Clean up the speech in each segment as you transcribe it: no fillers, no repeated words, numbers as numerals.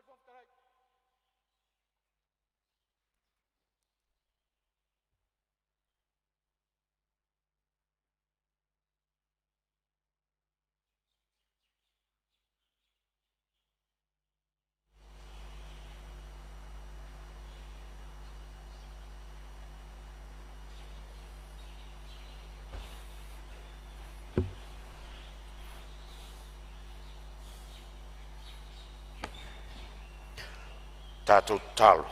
Fetalai. Tatou tatalo.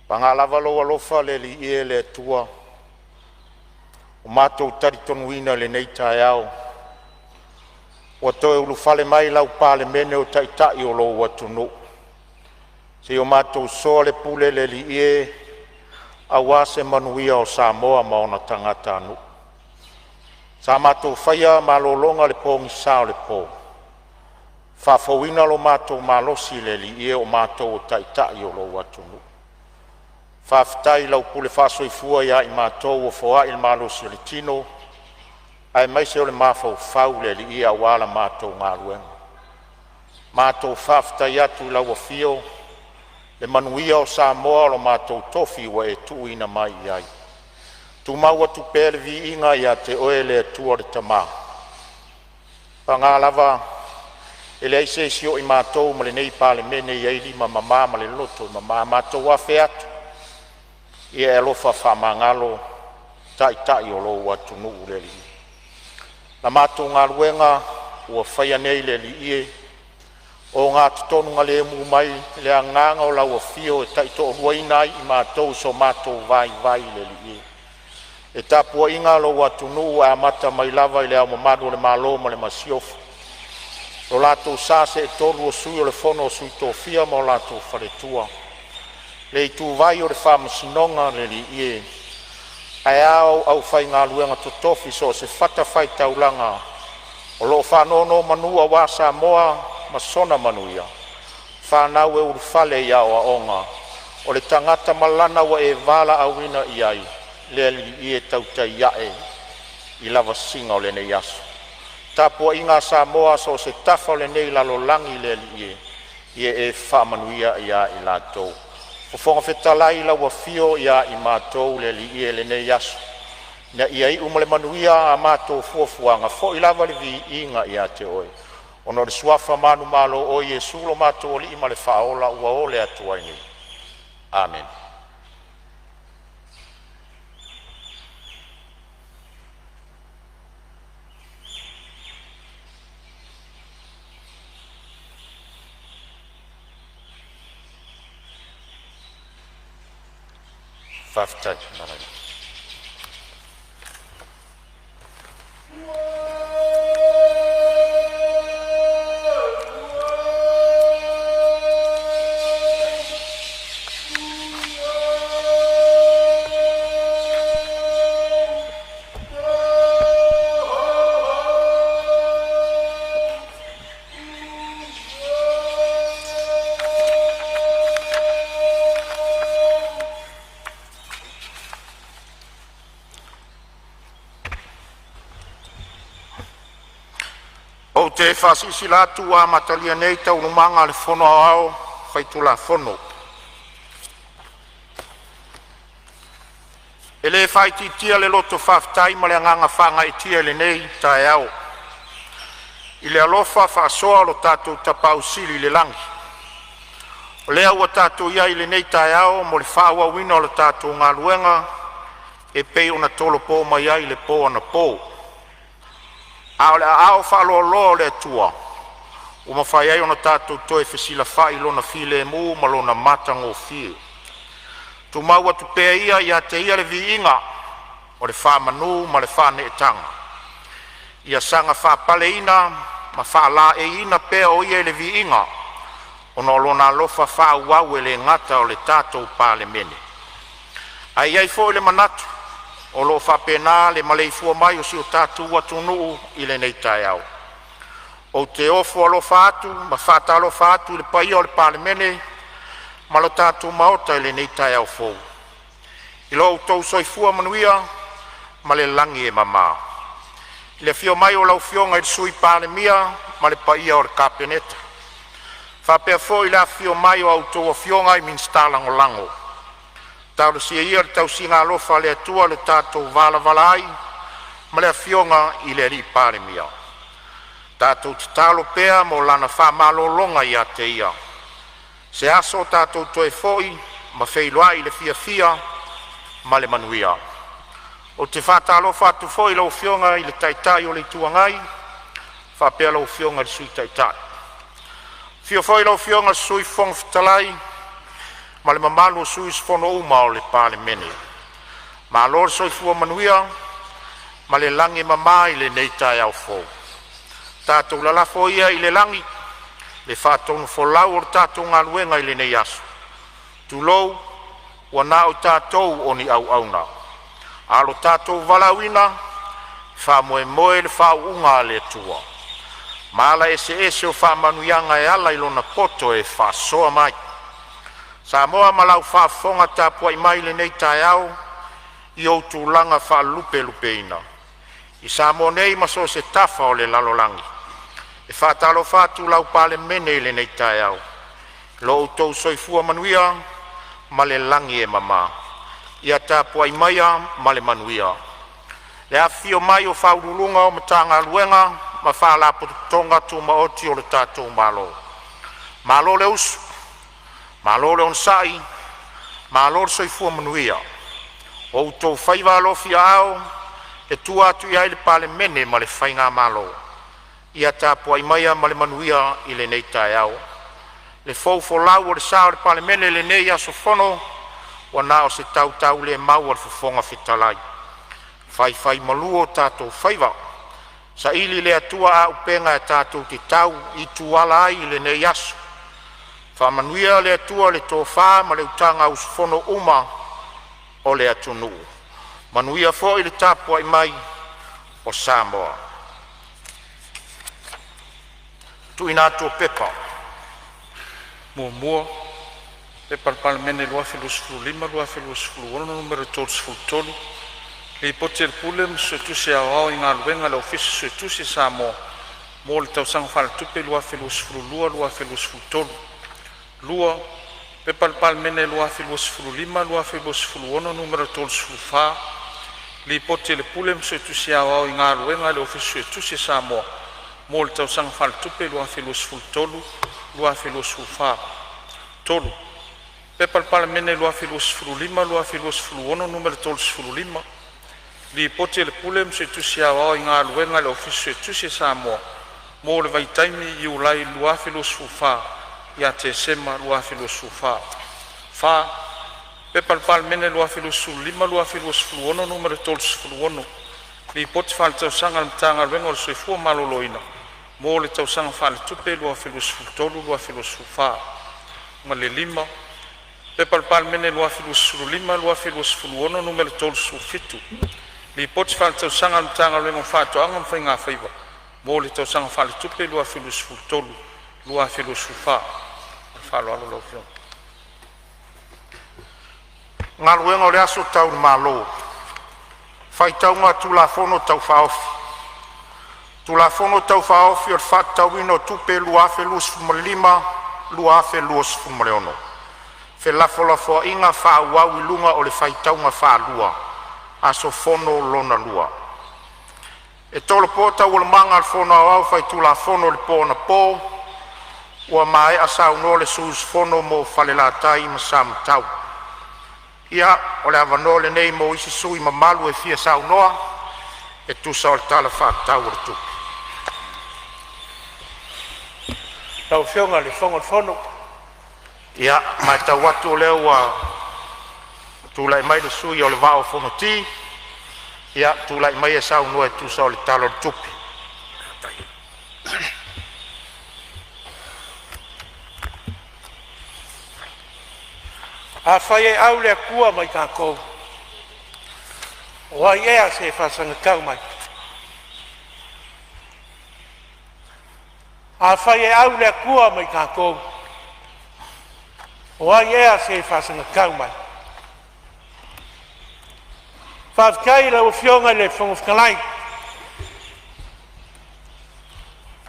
Paga lava lou alofa le Alii e le Atua ua matou talitonuina i lenei taeao ua toe ulufale mai lau Palemene o Taitai o lou atunuu seia o matou soa le pule le Alii e, aua se manuia o Samoa ma ona tagatanuu. Sa matou faia malologa i le pogisa o le po, faafouina lo matou malosi le Alii e, o matou o Taitai o lou atunuu. Faafetai i lau pule faasoifua ia i matou ua foai le malosi o le tino aemaise o le mafaufau le Alii e, aua la matou galuega. Matou faafetai atu i lau afio le manuia o Samoa o lo matou tofi ua e tuuina mai i ai. Tumau atu pea le viiga ia te Oe le Atua le Tama. Paga lava e leai se isi o i matou ma lenei Palemene e i ai lima mama ma le loto e mama. Matou afe atu, ia e alofa faamagalo Taitai o lou atunuu le Alii. Na matou galuega ua faia nei le Alii e, o ogatotonu mai le agaga o lau afio e taitoaluaina ai i matou i so matou vaivai le Alii e. Le tapuaiga a lou atunuu e amata mai lava i Le Ao Mamalu o le Malo ma le Masiofo, lo latou sa seetolu o Sui o le Fono a Sui Tofia ma o latou faletua, le ituvai o le Faamasinoga le Alii e, ae a au aufaigaluega totofi i so o se fatafaitaulaga o lo o faanonomanu aua Samoa ma sona manuia, fanau e ulufale i aoaoga. O le tagata ma lana ua e valaauina i ai, le Alii e, tautai a'e i lavasiga o lenei aso. Le tapuaiga a Samoa i so o se tafa o lenei lalolagi le Alii e, ia e faamanuia ia i latou. Fofoga Fetalai i lau afio ia i matou le Alii e i lenei aso, ina ia iu ma le manuia a matou fuafuaga, foi lava le viiga ia te Oe, ona o le suafa manumalo o Iesu lo matou Alii ma le Faaola ua ole atu ai nei. Amene. Faafetai. Ou te faasilasila atu ua amatalia nei Taualumaga a le Fono Aoao Faitulafono. E le faaitiitia le loto faafetai ma le agaga faagaeetia i lenei taeao i le alofa faasoa o lo tatou Tapaau Sili i le lagi, o lea ua tatou i ai i lenei taeao mo le faaauauina o le tatou galuega e pei ona tolopo mai ai i le po anapo. A o le aao faaloaloa o le Atua ua mafai ai ona tatou toe fesilafai i Lona filemu ma Lona matagofie. Tumau atu pea ia ia te Ia le viiga o le faamanu ma le faaneetaga, ia saga faapaleina ma faalaeiina pea o Ia i le viiga ona o Lona alofa faaauau e le gata o le tatou Palemene, ae i ai foi le manatu o lo o faapena le maleifua mai o si o tatou atunuu i lenei taeao. Ou te ofo alofa atu ma faatalofa atu i le paia o le Palemene ma le tatou Maota i lenei taeao fou, i lo outou soifua manuia ma le lagi e mama. I le afio mai o lau Afioga i le Sui Palemia ma le paia o le Kapeneta, Faapea foi le afifio mai o a outou afioga i Minisita Lagolago. Talosia ia le tausiga alofa a le Atua i le tatou valavala ai ma le Afioga i le Palemia. Tatou tatalo pea mo lana faamalologa ia te ia, se aso tatou toe foi ma feiloai i le fiafia ma le manuia. Ou te faatalofa atu foi i lau Afioga i le Taitai o le Itu Agai faapea lau Afioga i le Sui Taitai. Afio foi lau Afioga i le Sui Fofoga Fetalai ma le mamalu o sui usufono uma o le Palemene. Malo le soifua manuia ma le lagi e mama i lenei taeao fou. Tatou lalafo ia i le lagi le faatonufolau o le tatou galuega i lenei aso, tulou, ua na o tatou o ni auauna, a o lo tatou valaauina, e faamoemoe i le faauuga a le Atua ma ala eseese o faamanuiaga e ala i Lona poto e faasoa mai. Samoa ma lau faafofoga tapuai mai i lenei taeao i ou tulaga faalupelupeina i Samoa nei ma so o se tafa o le lalolagi, e faatalofa atu lau Palemene i lenei taeao, i lo outou soifua manuia ma le lagi e mama. Ia tapuai maia ma le manuia. Le afifio mai o Ofisa Sili o Pulega o Matagaluega ma Faalapotopotoga Tumaoti a le tatou Malo, malo le usu, malo le onosai, malo le soifua manuia. O outou faiva alofiaao e tua atu i ai le Palemene ma le faigamalo. Ia tapuai maia ma le manuia i lenei taeao. Le fou folau o le sa o le Palemene i lenei aso fono, ua na o se tautaulemau a le Fofoga Fetalai, faifaimalu o tatou faiva, saili e le Atua auupega tatou te tau i tuala ai i lenei aso. Faamanuia le Atua i le tofa ma le utaga a sui usufono uma o le atunuu. Manuia foi le tapuai mai o Samoa. 1. P.P.2025/2026 Nu.33, Lipoti a le Pule ma le Suetusi Aoao i Galuega a le Ofisa Suetusi a Samoa mo le Tausaga Faaletupe 2022/2023. 2. P.P.2025/2026 Nu.34, Lipoti a le Pule ma le Suetusi Aoao i Galuega a le Ofisa Suetusi a Samoa mo le Tausaga Faaletupe 2023/2024. 3. P.P.2025/2026 Nu.35, Lipoti a le Pule ma le Suetusi Aoao i Galuega a le Ofisa Suetusi a Samoa mo le vaitaimi Iulai 2024 ia Tesema 2024. 4. P.P.2025/2026 Nu.36, Lipoti Faaletausaga a le Matagaluega o le Soifua Maloloina mo le Tausaga Faaletupe 2023/2024. Ma le 5. P.P.2025/2026 Nu.37, Lipoti Faaletausaga a le Matagaluega o Faatoaga ma Faigafaiva mo le Tausaga Faaletupe 2023/2024. Ma le faaaloalo lau Afioga. E Taualumaga a le Faitauga a Tulafono Tau Faaofi. Tulafono Tau Faaofi o le Faatatauina o Tupe 2025/2026, felafolafoaiga faaauau i luga o le faitauga faalua – aso fono lona lua. E tolopo Taualumaga a le Fono Aoao Faitulafono i le po anapo ua maea saunoa le sui usufono mo Falelatai ma Samatau. Ia, o le avanoa lenei mo isi sui usufono mamalu e fia saunoa e tusa o le Tala Faatatau o le Tupe. Lau Afioga i le Fofoga o le Fono. Ia, e matau atu o lea ua tulai mai le sui usufono mo le Vaa o Fonoti. Ia, tulai maia e saunoa e tusa o le Tala o le Tupe. Afai e au le Atua ma i tatou, o ai ea se faasagatau mai? Afai e au le Atua ma i tatou, o ai ea se faasagatau mai? Faafetai i lau Afioga i le Fofoga Fetalai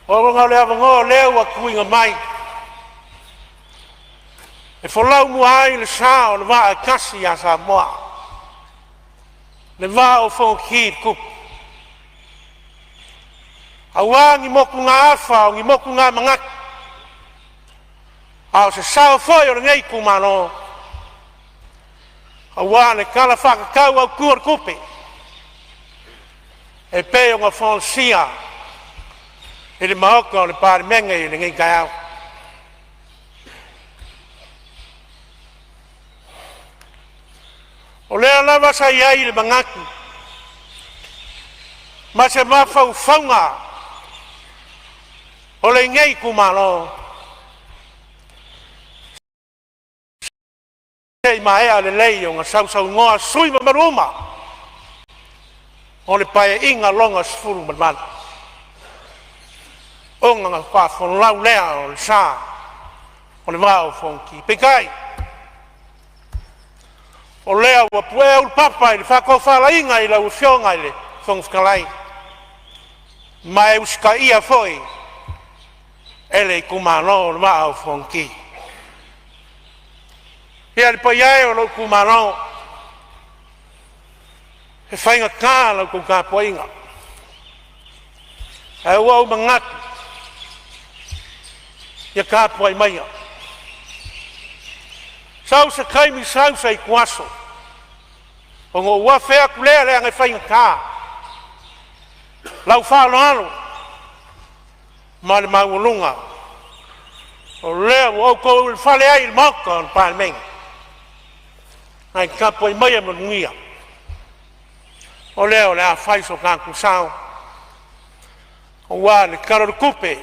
ona o le avanoa o lea ua tuuina mai E folau mua ai le sa o le Vaa e tasi ia Samoa, le Vaa o Fonoti le Tupu, aua ni motugaafa ma ni motugamanatu. A o se sao foi o lenei itumalo aua le Tala Faatatau Autu o le Tupe e pei ona folasia i le Maota o le Palemene i lenei taeao. O lea lava sa i ai le manatu ma se mafaufauga o lenei itumalo, se i maea lelei ona sausaunoa sui usufono mamalu uma o le Paeaiga lona XVIII, ona faatoa folau lea o le sa o le Vaa o Fonoti. Peitai, o lea ua puea ulupapa i le faatofalaiga a lau Afioga i le Fofoga Fetalai, ma e usitaia foi e le itumalo le Vaa o Fonoti. Ia le paia e o lou itumalo, e faigata la outou tapuaiga, ae ua ou manatu, ia tapuai maia, sau se taimi sau se ituaso ona ou afe atu lea leaga e faigata lau faaaloalo ma le maualuga o lea ua outou ulufale ai i le Maota o le Palemene. Ae tapuai maia ma manuia, o lea o le a fai so tatou sao aua le Tala o le Tupe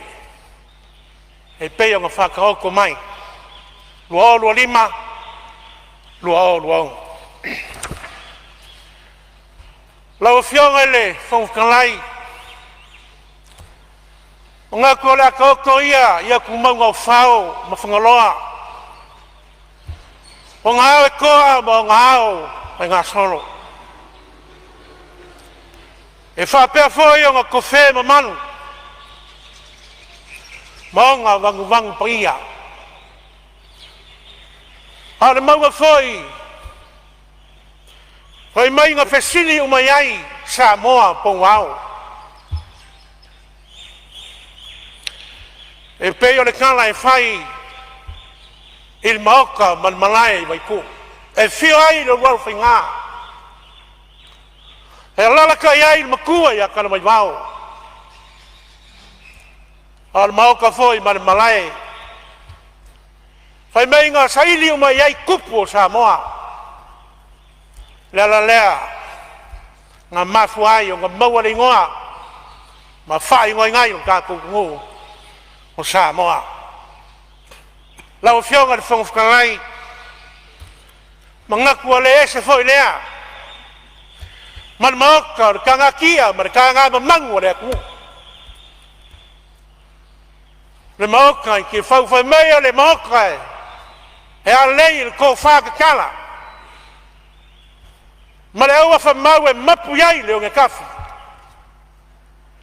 e pei ona faataoto mai 2025/2026. Lau Afioga i le Fofoga Fetalai, ou te manatu o le a taoto ia i mauga o Fao ma Fagaloa ona ao e toa ma ona ao faigasolo. E faapea foi ona tofe mamalu ma ona vanuvanu paia. A o le mauga foi fai mai na fesili uma i ai Samoa po o ao. E pei o le tala e fai i le maota ma le malae i Vaipuu. E afio ai le Ulualofaiga, e alalatai ai le matua ia Talamaivao, a o le maota foi ma le malae, fai mai na saili uma i ai tupu o Samoa. O le ala lea na mafua ai ona maua le igoa ma faaigoaina ai lo tatou atunuu o Samoa. Lau Afioga i le Fofoga Fetalai, manatu ua le ese foi lea ma le maota o le tagatia ma le tagamamanu a le atunuu. Le maota i Tiafau fai mai o le maota e alei i le tofa tatala ma le auafa mau e mapu i ai le onetafi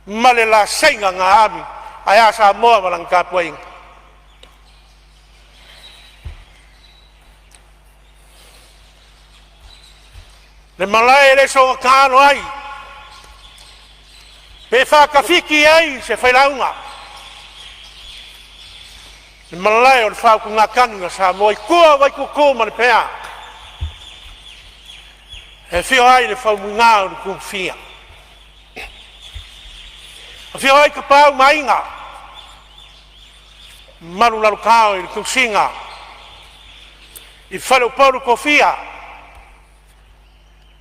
ma le laseiga na aami. Ae a Samoa ma lana tapuaiga? Le malae e le soona taalo ai pe faatafiti i ai se failauga, le malae o le faautugatagi a Samoa i tua o Vaituutuu ma Lepea e afio ai le Faumuina o le Tufia, afio ai Tapaau ma Aiga, mamalu Lalokau i le tausiga i faleupolu tofia,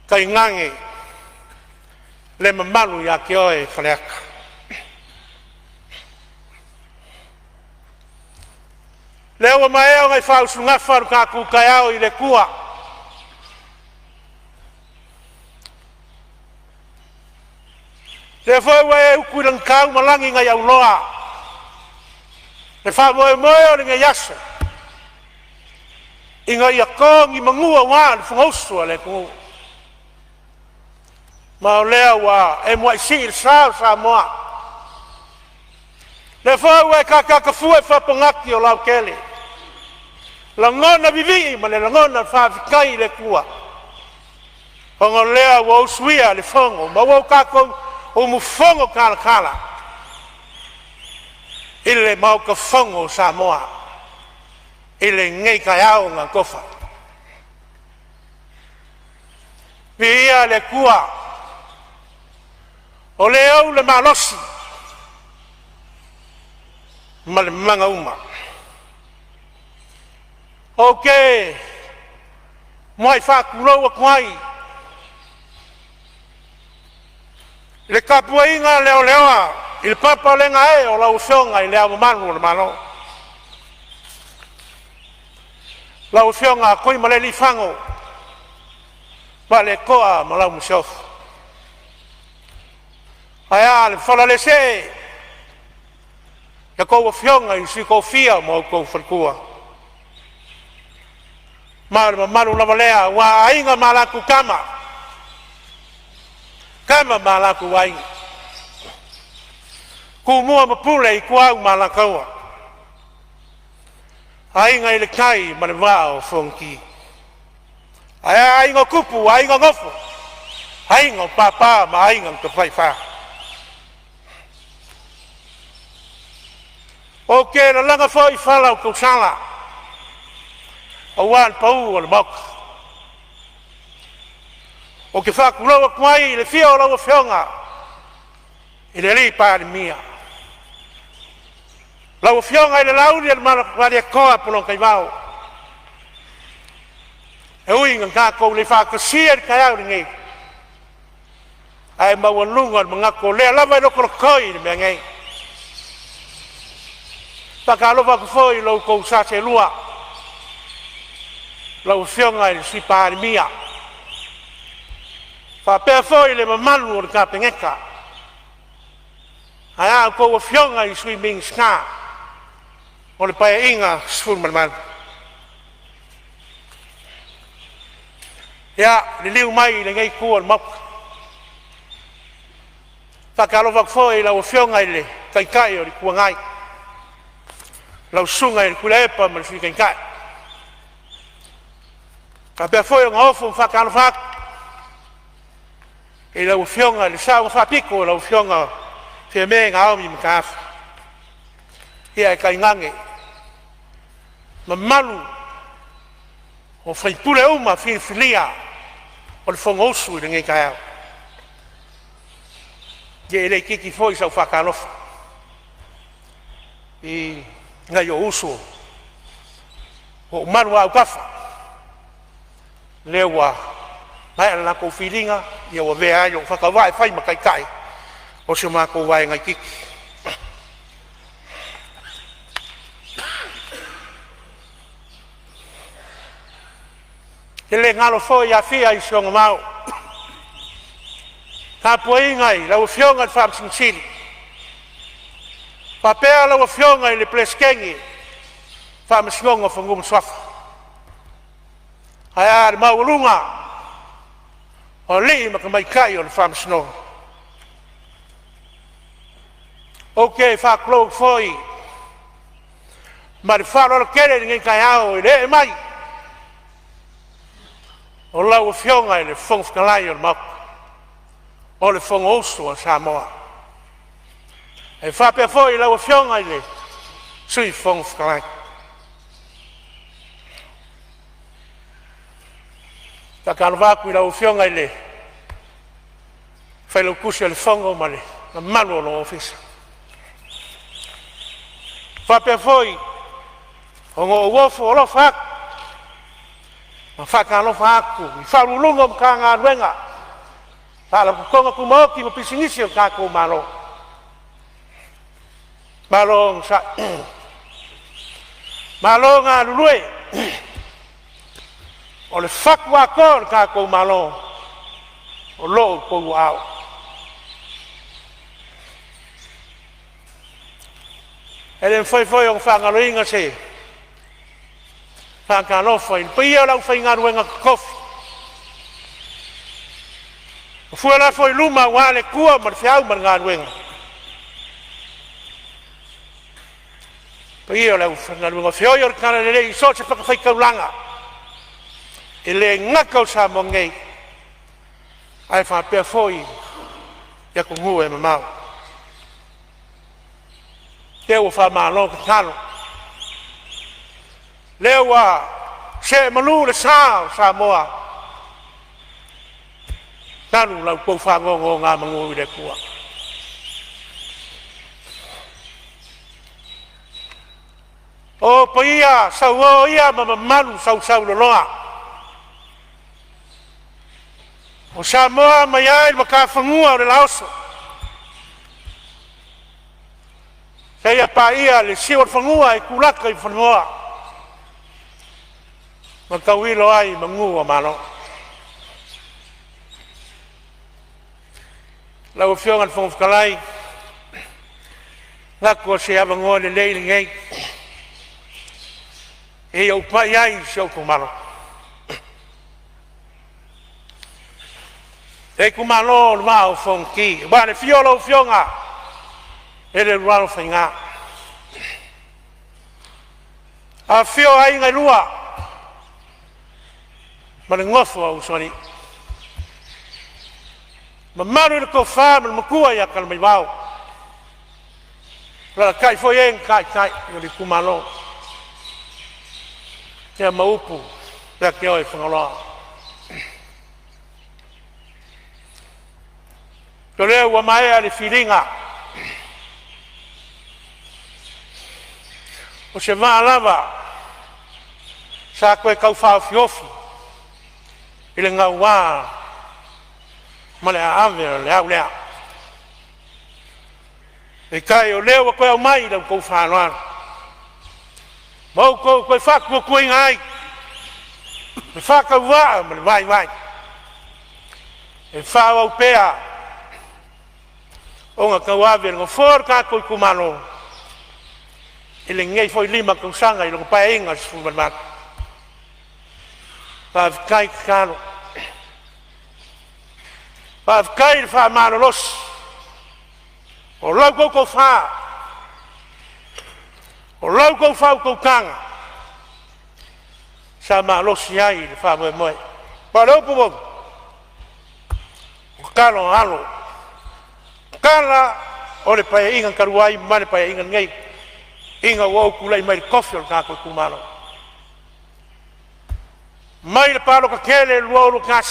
tainane le mamalu ia te oe Faleata. Lea ua maea ona e faausugafa lo tatou taeao i le Atua, lea foi ua e utu i lagitau ma lagi nai auloa le faamoemoe o lenei aso, ina ia to ni manu aua le Fonousu a le atunuu. Ma o lea ua e muai sii le sa o Samoa, o lea foi ua e tatatafua i fapogati o laotele Lagona vivii ma le lagona faafetai i le Atua ona o lea ua usuia le fono ma ua tatou umufono talatala i le Maota Fono o Samoa i lenei taeao na atofa. Viia le Atua o lea e ou le malosi ma le mamaga uma. Ou te muai faatulou atu ai i le tapuaiga leleoa i le papalega e o lau Afioga i Le Ao Mamalu o le Malo, lau Afioga Tuimalealiifano Vaaletoa ma lau Masiofo. Ae a le falalesee o a outou afioga i le Sui Tofia ma lou faletua, ma le mamalu lava lea aua Aiga ma latou Tama, Tama ma latou Aiga, Tumua ma Pule, Ituau ma Alataua, Aiga i le Tai ma le Vaa o Fonoti. Ae a aiga o Tupu, Aiga o Nofo, Aiga o Papa ma Aiga na Tafaifa. Ou te lalaga foi fala o tausala aua le pau o le maota. Ou te faatulou atu ai i le afio o lau Afioga i le Palemia, lau Afioga i le Laauli ma le Malietoa Puleono, e ui ina tatou le faatasia i le taeao lenei, ae maualuga le manatu o lea lava e lotolotoi le mea nei. E faatalofa atu foi i lo outou sa seelua, lau Afioga i le Sui Palemia, faapea foi le mamalu o le Kapeneta, ae a outou afioga i Sui Minisita o le Paeaiga XVII. Ia, liliu mai i lenei itu o le Maota, e faatalofa atu foi i lau Afioga i le Taitai o le Itu Agai, lau Susuga i le Tuilaepa ma le Sui Taitai. E faapea foi ona ofo faatalofa atu i lau Afioga i le Sao na Faapito, lau Afioga Fiame Naomi Mataafa. Ia ae tainane mamalu o sui usufono uma filifilia o le Fonousu i lenei taeao. Ia e le itiiti foi sau faatalofa i nai ou uso ua ou maluautafa, lea ua maea le latou filiga ua avea ai lou faatauvaa e fai ma taitai o si o matou vaega itiiti. E le galo foi Afia i si ona vao, tapuaiga i lau Afioga i le Faamasino Sili faapea lau Afioga i le Peresetene o le Faamasinoga o Fanua ma Suafa, ae a le maualuga o alii ma tamaitai o le Faamasinoga. Ou te faatulou atu foi ma le faaaloalo tele i lenei taeao i le ee mai o lau Afioga i le Fofoga Fetalai o le Maota o le Fonousu a Samoa. E faapea foi lau Afioga i le Sui Fofoga Fetalai. E faatalofa atu i lau Afioga i le Failautusi o le Fono ma le mamalu o lou ofisa. E faapea foi ona ou ofo alofa atu ma faatalofa atu i Ofisa Sili o Pulega o Matagaluega, Faalapotopotoga Tumaoti ma Pisinisi a lo tatou Malo. Malo onosai, malo galulue. O le fatu atoa o le tatou Malo o lo o i outou aao. E le mafai foi ona faagaloina se faatalofa i le paia o le aufaigaluega totofi o fue o le a foi luma aua le tua ma le feau ma le galuega. Paia o le aufaigaluega feoi o le Talalelei i so o se fatafaitaulaga, e le gata o Samoa nei ae faapea foi i atunuu e mamao. Lea ua faamalo tatalo, lea ua see malu le sa o Samoa talu la outou faanonogamanu i le Atua. O paia sauo ia ma mamalu sausauloloa o Samoa mai le matafanua i le Laoso seia paia le siuolefanua i tulata i fanua ma tauilo ai manu ua malo. Lau Afioga i le Fofoga Fetalai, ou te manatu o se avanoa lelei lenei e pai ai i si ou itumalo. Le itumalo o le Vaa o Fonoti, aua le afio o lau Afioga i le Faiga, afifio aiga e lua ma le nofo a usoalii, mamalu i le tofa ma le matua ia Talamaivao, alaalatai foi e na taitai o le itumalo ma upu ia te oe Fagaloa. O lea ua maea le filiga, o se vaa lava sa toe tau faaofiofi i le gaua ma le aave o le au lea. Peitai o lea ua toe aumai i la outou faaaloalo ma outou toe faatuatuaina ai le faatauvaa ma le vaivai e faaauau pea ona tauave le Nofoa o le tatou itumalo i lenei foi 5 tausaga i lona Paeaiga 18. Faafetai tatalo, faafetai le faamalolosi. O la outou tofa, o la outou faautautaga sa malosi ai le faamoemoe. Aua o le upu moni, o talo a alo, tala o le Paeaiga talu ai ma le Paeaiga lenei ina ua ou tulai mai i le tofi o le tatou itumalo. Mai le palota tele i le 2021,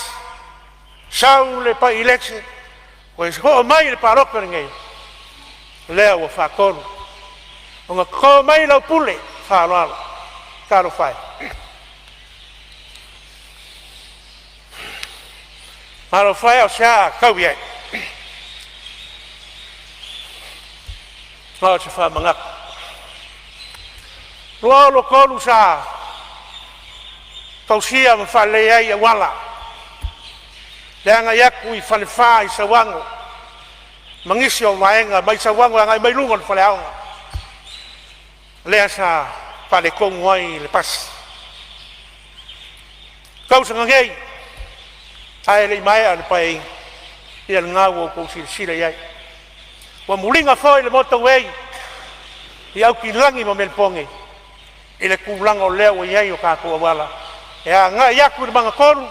sau le bi-election, toe oo mai i le palota lenei, o lea ua faatolu ona toto mai lau pule faaaloalo. Talofa e! Talofa e, o se a tau i ai? Na o se faamanatu. 2023 sa fausia ma faaleleia ai auala i le agai atu i Falefa i Sauano ma nisi o vaega mai Sauano e agai mai luga o le faleaoga lea sa faaletonu ai le pasi. O le tausaga nei ae le i maea le Paeaiga, ia lena ua outou silasila i ai, ua muliga foi le motor way i Aukilani ma Melepone i le tulaga o lea ua i ai o tatou auala e agai atu i le magatolu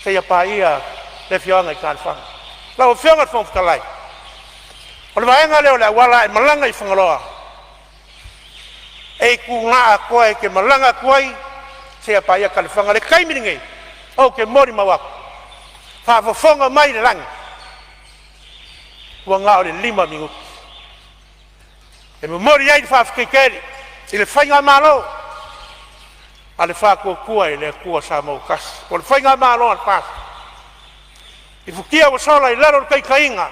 seia paia le afioaga i Saleafa. Lau Afioga i le Fofoga Fetalai, o le vaega lea o le auala a e malaga i Fagaloa, e itula atoa e te malaga atu ai seia paia Taelefaga. O le taimi lenei ou te molimau atu, faafofoga mai le lagi, ua na o le 5 minute. E momoli ai le faafetai tele i le faigamalo a le Faatuatua i le Atua Samoa ua Tasi po o le faigamalo a le FAST i futia ua sola i lalo o le taitaiga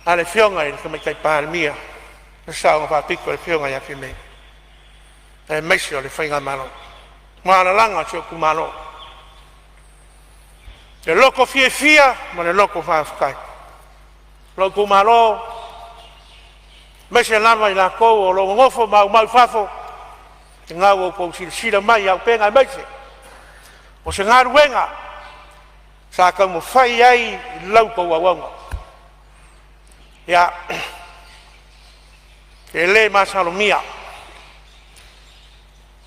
a le Afioga i le Tamaitai Palemia, le Saoga Faapito, le Afioga ia Fiame, aemaise o le faigamalo. Ua lalaga si ou itumalo i le loto fiafia ma le loto faafetai. Lou itumalo, aemaise lava i latou o lo o nonofo ma aumau i fafo, lena ua outou silasila mai i auupega aemaise o se galuega sa taumafai ai i la outou auauna. Ia E le masalomia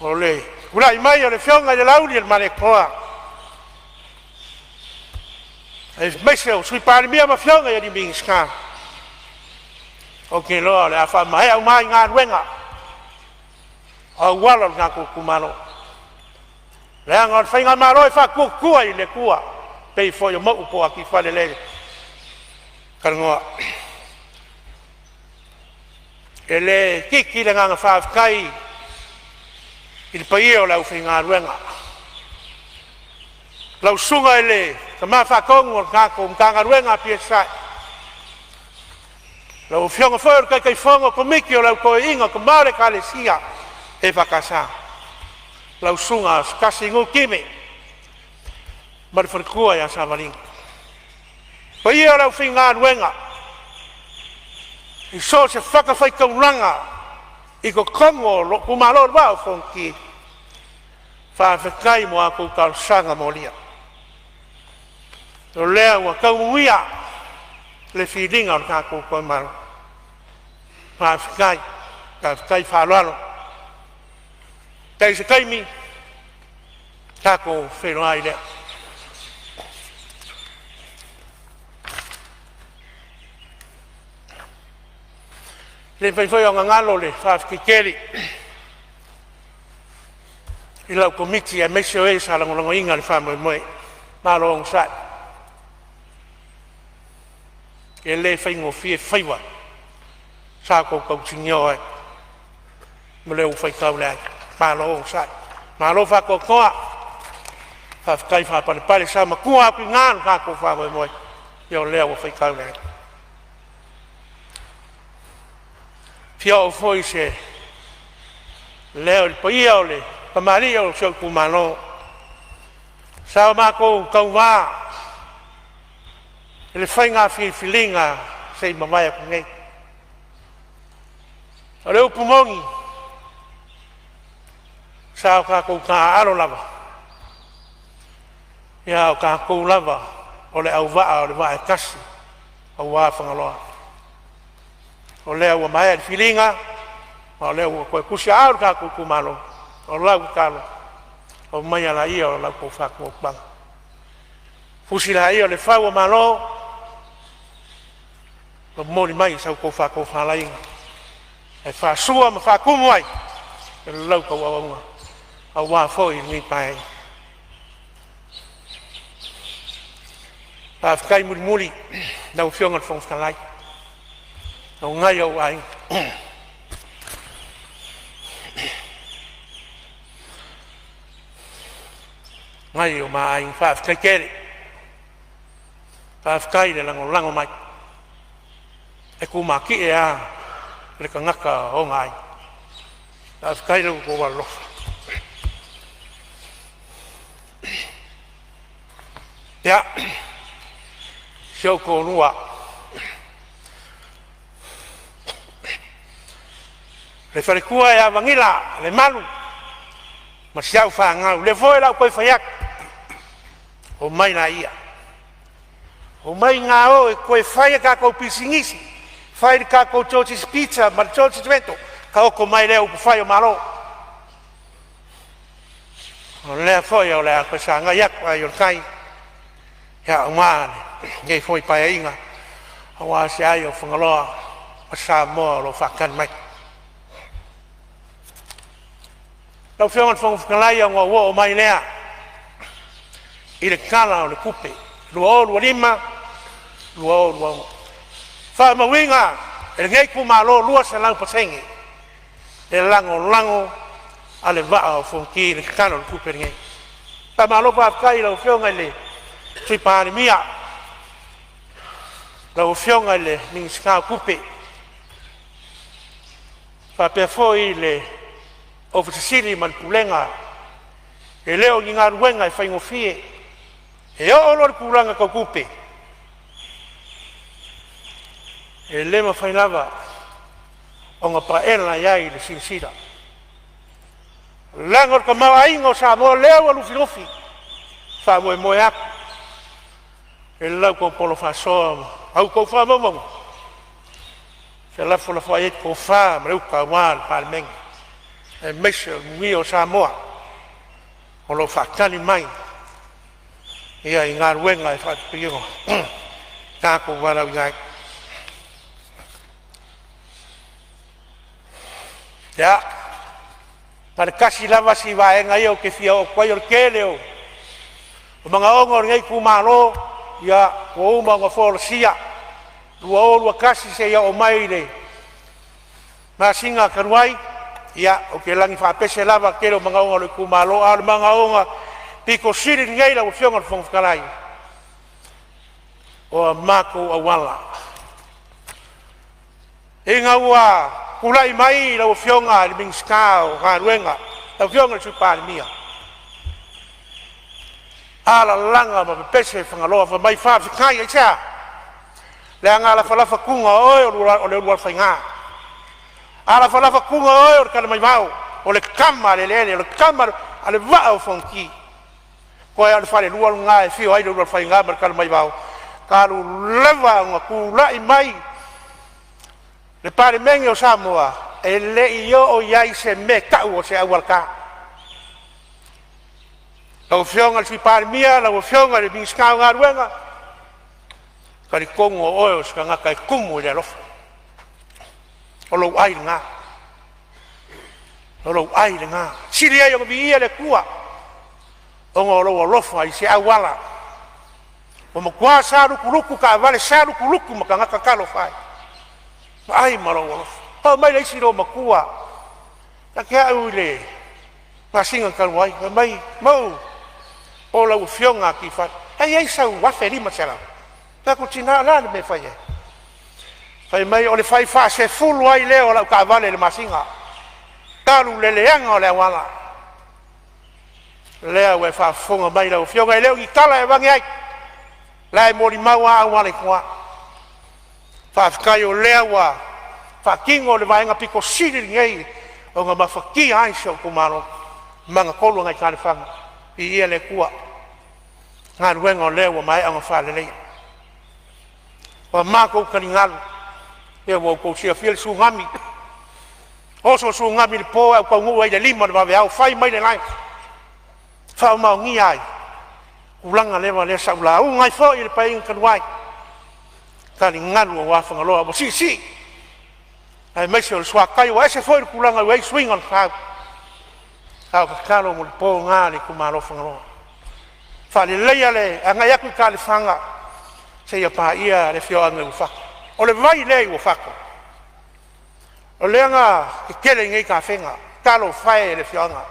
o le tulai mai o le Afioga ia Laaulialemalietoa aemaise o le Sui Palemia ma afioga i Minisita. Ou te iloa o le a faamaea uma ai galuega o auala o le tatou itumalo, leaga o le faigamalo e faatuatua i le Atua, e pei foi o Mauu po o Atifale lea e talanoa. E le itiiti le agaga faafetai i le paia o le aufaigaluega, lau susuga i le Tama Faatonu o le tatou Matagaluega a PSI, lau Afioga foi i le Taitaifono o le Komiti o le Au Toeaina, tama o le Ekalesia EFKS, lau susuga Asotasi Nuu Time ma le faletua ia Savaliga. Le paia o le aufaigaluega i so o se fatafaitaulaga i totonu o lou itumalo o le Vaa o Fonoti, faafetai mo a outou talosaga molia. O lea ua tau le filiga o le tatou itumalo, faafetai, faafetai faaaloalo. I se taimi tatou feiloai lea. E le mafai foi ona galo le faafetai tele i lau Komiti aemaise o e sa lagolagoina le faamoemoe, malo onosai. E le faigofie faiva sa outou tausinio ai ma le faitau le ai, malo onosai, malo faatoatoa, faafetai faapalepale. Sa matua atu i ina lo tatou faamoemoe, ia o lea ua faitau le ai. E fia oo foi se leo i le paia o tamalii o si ou itumalo sa o matou tauva i le faiga filifiliga na se i mavae atu nei. O le upu moni, sa o tatou taaalo lava, a o tatou lava o le auvaa o le vaa e tasi aua Fagaloa. O lea ua maea le filiga ma o lea ua toe tusiaao lo tatou itumalo. O lau tatalo, aumaia laia o la outou faatuatuaga, fusi laia o le fau o Malo, momoli mai sa outou faatofalaiga e faasua ma faatumu ai la outou auauna aua foi lenei Paeaiga. Faafetai mulimuli i lau Afioga i le Fofoga Fetalai o nai ou aiga. Nai o ma aiga, faafetai tele. Faafetai le lagolago mai. E tumatie a le tagata ona aiga. Faafetai i lo outou alolofa. Ia, si ou toalua, le faletua ia Vagila Lemalu ma si au fanau, lea foi o le a ou toe fai atu, omai laia, omai ga e toe fai a tatou pisinisi, fai le tatou Georgie's Pizza ma le Georgie's Rental, taoto mai lea i upufai o Malo. O lea foi o le a toe sagai atu ai o le tai aua lenei foi Paeaiga aua se ai o Fagaloa ma Samoa o lo o faatali mai. Lau Afioga i le Fofoga Fetalai ona ou oo mai lea i le Tala o le Tupe 2025/2026. E faamauina e lenei itumalo e 200% le lagolago a le Vaa o Fonoti i le Tala o le Tupe lenei. Faamalo faafetai i lau Afioga i le Sui Palemia, lau Afioga i le Minisita o Tupe, faapea foi le Ofisa Sili ma le Pulega. E le o ni galuega e faigofie. E oo loa i le tulaga tau tupe, e le mafai lava ona paela i ai le silasila, leaga o le tamaoaiga o Samoa lea ua lufilufi. E faamoemoe atu i la outou polo faasoa ma a outou faamaumauga, Felafolafoai ai le tofa ma le uta aua le Palemene, aemaise o le manuia o Samoa o lo o faatali mai i galuega e faatino ua tatou valaauina ai. Ia, na o le tasi lava si vaega ia ou te fia oo atu ai, o le tele o manaoga o lenei itumalo ua uma ona folasia, 2021 seia oo mai i le masina talu ai. Ia, ou te lagi faapese lava i le tele o manaoga o lou itumalo, a o le manaoga aupito sili lenei lau Afioga i le Fofoga Fetalai, o a matou auala. Ina ua tulai mai lau Afioga i le Minisita o Galuega lau Afioga i le Sui Palemia, alalaga ma pepese Fagaloa fai mai, faafetai. Aisea? Leaga e lafalafa tuna o oe o le ulualofaiga, a lafalafa tuna oe o le talamaivao, o le tama a le eleele, o le tama a le vaa o Fonoti. Toe a o le falelua lena e afio ai le Ulualofaiga ma le Talamaivao, talu lava ona tulai mai le Palemene o Samoa, e le i oo i ai se mea e tau o se auala ta. Lau Afioga i le Sui Palemia, lau Afioga i le Minisita o Galuega, e talitonu o oe o se tagata e tumu i le alofa. O lou ai lena, o lou ai lena. E sili ai ona viia le Atua ona o lou alofa i se auala ua matua salutulutu taavale, salutulutu ma tagata. Talofa e, vaai ma lou alofa. Oo mai le isi loomatua ia te au i le masina talu ai fai mai, “Mauu, po o lau Afioga Atifalu, e i ai sau $1500?” Ou fai atu, “Tina o le a le mea e fai ai?” Fai mai, “O le fai faasefulu ai lea o lau taavale i le masina talu le leaga o le auala.” O lea ua e faafofoga mai lau Afioga, e le o ni tala e aveane ai, o la e molimau lava auala i tua. Faafetai o lea ua faatino le vaega aupito sili lenei ona mafatia ai si ou itumalo, magatolu ai Taelefaga. Viia le Atua i galuega o lea ua maea ona faaleleia. O matou taligalu, ia ua outou silafia le tsunami, oso le tsunami i le po ae ou taunuu ai i le 5:00 i le vaveao fai mai le lae, faamaonia ai tulaga lava lea sa ou lauga ai foi i le Paeaiga talu ai, taligalu aua Fagaloa ua siisii aemaise o le suatai ua ese foi le tulaga ua i ai suiga o le tau. A o le tatalo molipo lena a le itumalo o Fagaloa, faaleleia le agai atu i Taelefaga seia paia le afioaga o Uafato. O le vai lea i Uafato o lea na tetele ai nei tafega. Talofa e i le afioaga,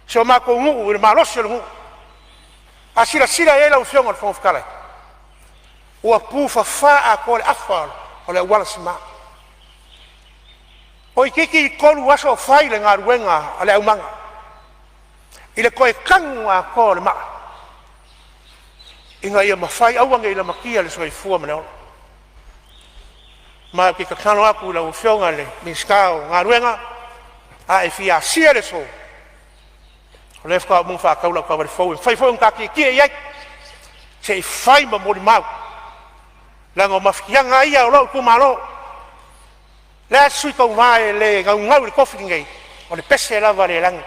si o matou nuu i le malosi o le nuu. A silasila i ai lau Afioga i le Fofoga Fetalai, ua tufafa atoa le afa o le auala sima. Toeitiiti 3 aso o fai le galuega a le aumaga i le toe tanu atoa o le maa ina ia mafai, aua ne i lamatia le soifua ma le ola. Ma ou te tatalo atu i lau Afioga i le Minisita o Galuega, a e fia asia le aso, o lea faatoa uma ona faatau lau taavale fou e mafai foi ona ta tietie i ai se i fai ma molimau, leaga o mafatiaga lava ia o lou itumalo. O le a se sui tauva e le naunau i le tofi lenei, o le pese lava a le lagi,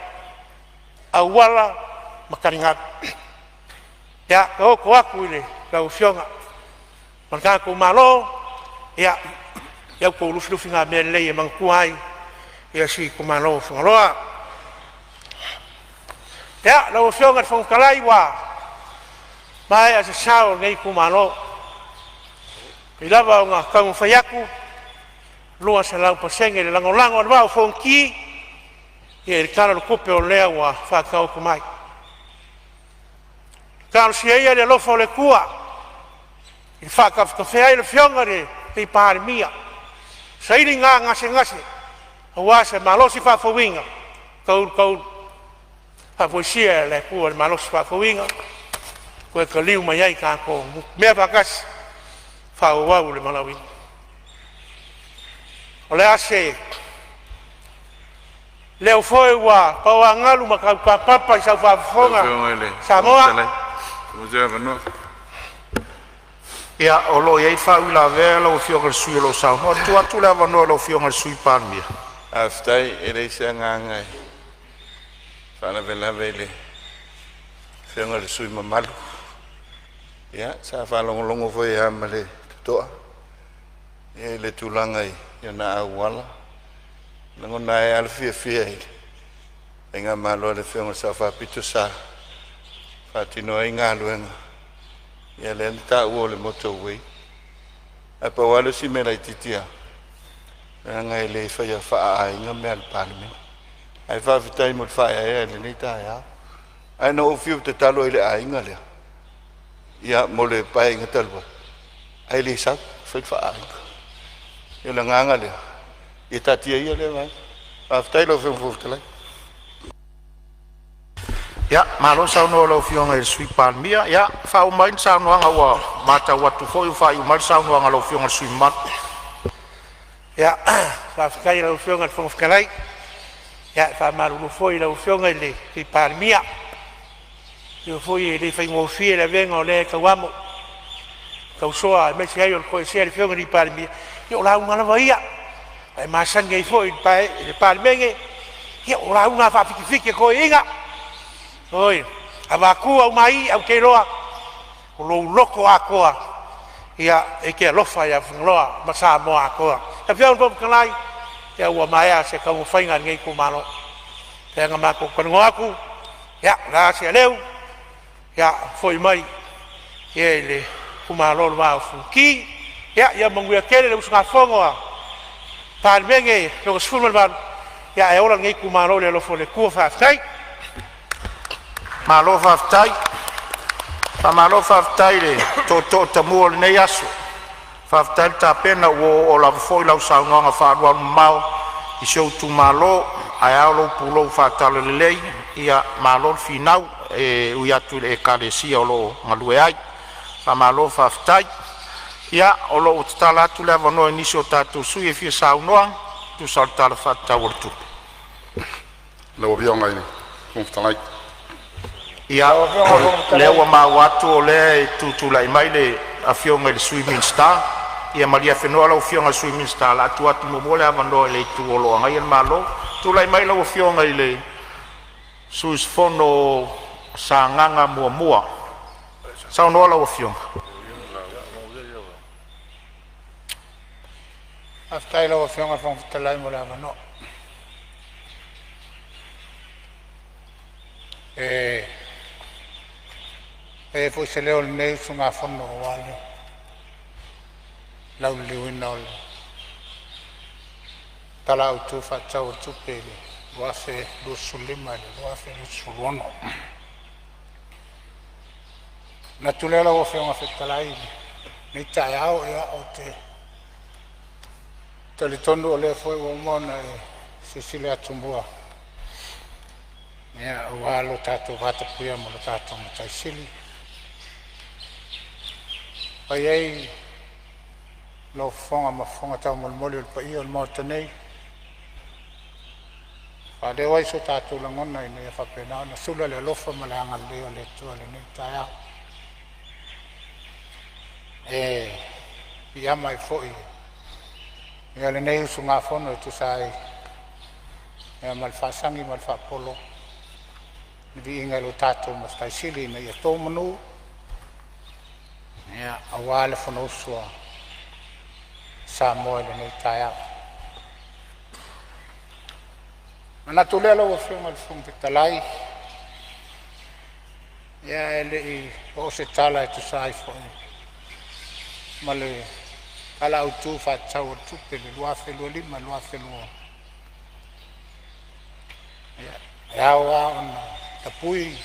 auala ma taligalu. Ia taoto atu i lau Afioga ma le tatou Malo ia outou lufilufigamea lelei e manatua ai si itumalo o Fagaloa. Ia, lau Afioga i le Fofoga Fetalai, ua maea se sao o lenei itumalo, e ui lava ina taumafai atu 200% le lagolago a le Vaa o Fonoti i le Tala o le Tupe o lea ua faataoto mai. Talosia ia le alofa o le Atua e faatafetafea ai le Afioga i le Palemia, saili gasegase aua se malosi faafouina taulu taulu. Faafoisia e le Atua le malosi faafouina toe taliu mai ai tatou mea faatasi faaauau le valaauina. O le a se leo foi ua paoagalu ma taupapapa i sau Lau faafofoga Afioga i le Fofoga Samoa, Fetalai. Ia, o lo o i ai faauilavea lau Afioga i le sui usufono o lo o saunoa. E tuu atu le avanoa i lau Afioga i le Sui Palemia. Faafetai. E leai se agaga e faalavelave i le afioga i le sui usufono mamalu. Ia sa faalogologo foi lava ma le totoa i le tulaga i ona auala. E lagona ai lava le fiafia i le faigamalo a le Afioga i le Sao Faapito sa faatino ai galuega, ia lea na taua o le motor way. Ae pau lava lea o si mea laitiiti lava, leaga e le faia faaaiga mea a le Palemene. Ae faafetai mo le faaeaea i lenei taeao. Ae na ou fiu e tatalo ai i le aiga lea ia mo le Paeaiga talu ai ae le sau e fai le faaaiga. O le agaga lea, ia taatia ia lea vaega. Faafetai lau Afioga i le Fofoga Fetalai. Ia, malo saunoa i lau Afioga i le Sui Palemia. Ia faauma mai le saunoaga ua matau atu foi ua faaiu mai le saunoaga a lau Afioga i le sui usufono mamalu. Ia, faafetai i lau Afioga i le Fofoga Fetalai. Ia e faamalulu foi i lau Afioga i le Sui Palemia, atonu foi e le faigofie le avega o lea e tauamo, tausoa aemaise ai o le toesea a le Afioga i le Palemia. Ia o lauga lava ia ua e masani ai foi i le Palemene, ia o lauga lava faafitifiti a toeaiina. Oi, avatu aumai, ae ou te iloa o lou loto atoa e te alofa ia Fagaloa ma Samoa atoa. Lau Afioga i le Fofoga Fetalai, ia ua maea se taumafaiga a lenei itumalo, pei ona matou talanoa atu, ia o le a se aleu, ia foi mai i le itumalo o le Vaa o Fonoti. Ia manuia tele le usugafono a le Palemene Lona XVIII, ae ola lenei itumalo i le alofa o le Atua. Faafetai. Malo faafetai. Faamalo faafetai i le tootoo tamua o lenei aso. Faafetai le tapena, ua oooo lava foi lau saunoaga faaalualumamao i si ou itumalo ae ao lou pulou faa-Talalelei. Ia malo le finau e ui atu i le Ekalesia o lo o galue ai. Faamalo faafetai. Ia o lo o ua tatala atu le avanoa i nisi o tatou sui usufono e fia saunoa e tusa o le Tala Faatatau o le Tupe. Lau Afioga i le Fofoga Fetalai. Ia, o lea ua maua atu o lea e tutulai mai le Afioga i le Sui Minisita. Ia malie afenoa lau Afioga i le Sui Minisita, o le a tuu atu muamua le avanoa i le itu o lo o agaia le Malo. Tulai mai lau Afioga i le sui usufono mo Sagaga 1. Saunoa lau Afioga. Faafetai i lau Afioga i le Fofoga Fetalai mo le avanoa. E fai ai foi se leo o lenei usugafono aua le lauliliuina o le Tala Autu Faatatau o le Tupe 2025/2026. Ona manatu lea lau Afioga i le Fofoga Fetalai i lenei taeao, ou te talitonu o lea foi ua uma ona e silasila atumua aua lo tatou vatapuia ma lo tatou Matai Sili, e fai ai lou fofoga ma fofoga taumolimoli o le paia o le Maota nei, e faaleo ai so tatou lagona ina ia faapena ona sula le alofa ma le agalelei o le Atua i lenei taeao. E piiama ai foi lenei usugafono e tusa ai ma le faasagi ma le faapolo i le viiga i lo tatou Matai Sili ina ia to manu aua le Fonousu a Samoa i lenei taeao. Ona manatu lea lau Afioga i le Fofoga Fetalai, ia ae le i oo se tala e tusa ai foi ma le Tala Autu Faatatau o le Tupe 2025/2026, ia, e ao lava ona tapui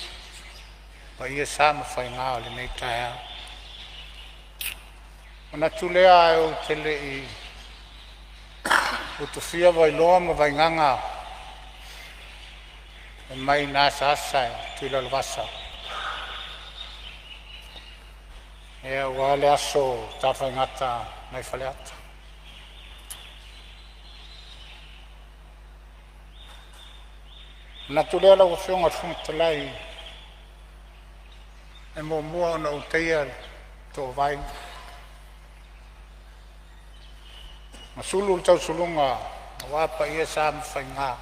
paia, sa ma faiga o lenei taeao. Ona manatu lea ae ou te le i utufia Vailoa ma Vaigaga fai mai na asaasa e Tuilalauvasa, aua le aso Tafaigata nai Faleata. Ona manatu lea lau Afioga i le Fofoga Fetalai, e muamua ona ou teia le toovae Ma sulu le tausuluga aua paia sa ma faiga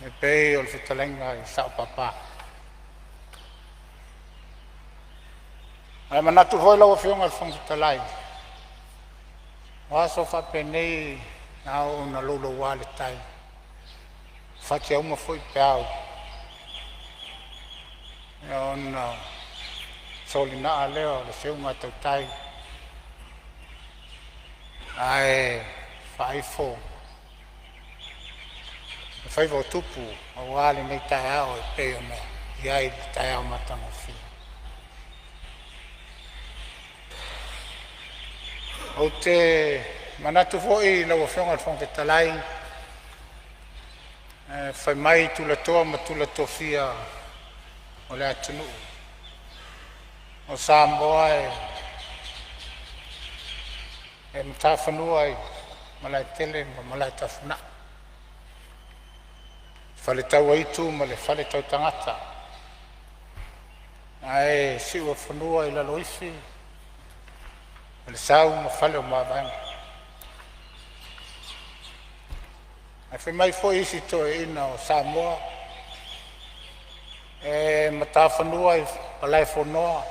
e pei o le fetalaiga i Sao Papa. Ae manatu foi lau Afioga i le Fofoga Fetalai, o aso faapenei a oo ina louloua le tai, fatiauma foi peau ona solinaa lea o le feuga tautai ae faaifo le faiva o tupu aua lenei taeao e pei ona i ai le taeao matagofie. Ou te manatu foi lau Afioga i le Fofoga Fetalai, fai mai tulatoa ma tula tofia o le atunuu, o Samoa e matafanua i Malaetele ma Malaetafunaa, faletauaitu ma le faletautagata ae siuafanua i Laloifi, Falesau ma Fale o Mavaega. Ae fai mai foi isi toeaiina o Samoa e matafanua i Malaefonoa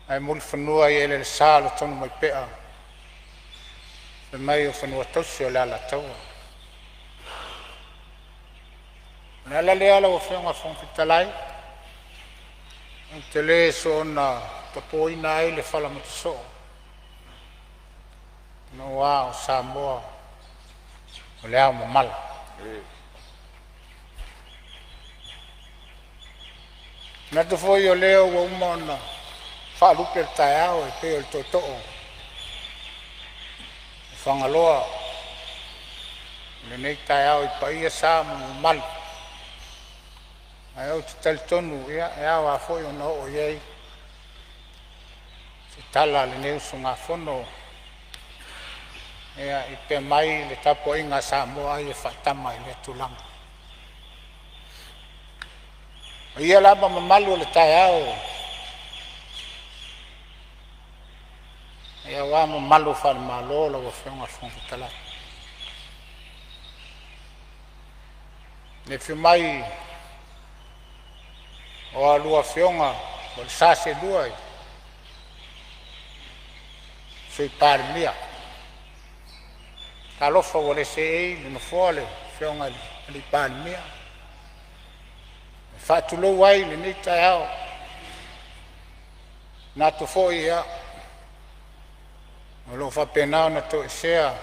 ae mulifanua i eleelesa o le Tonumaipea, fai mai o fanua tausi o le Alataua. O le ala lea lau Afioga i le Fofoga Fetalai, ou te le soona tapoina ai le fala matasoo aua o Samoa o le aomamala. E manatu foi o lea ua uma ona faalupe le taeao e pei o le tootoo o Fagaloa o lenei taeao i paia, sa ma mamalu. Ae ou te talitonu e ao lava foi ona oo i ai se tala a lenei usugafono i pea mai le tapuaiga a Samoa ai e faatama i lea tulaga. O paia la ma mamalu o le taeao, aua mamalu faale-Malo lau Afioga i le Fofoga Fetalai, i le afio mai o a oulua Afioga po o le sa seelua i Sui Palemia, talofa ua le seei i le nofoa le Afioga i le Palemia. E faatulou ai i lenei taeao, e manatu foi o lo o faapena ona toesea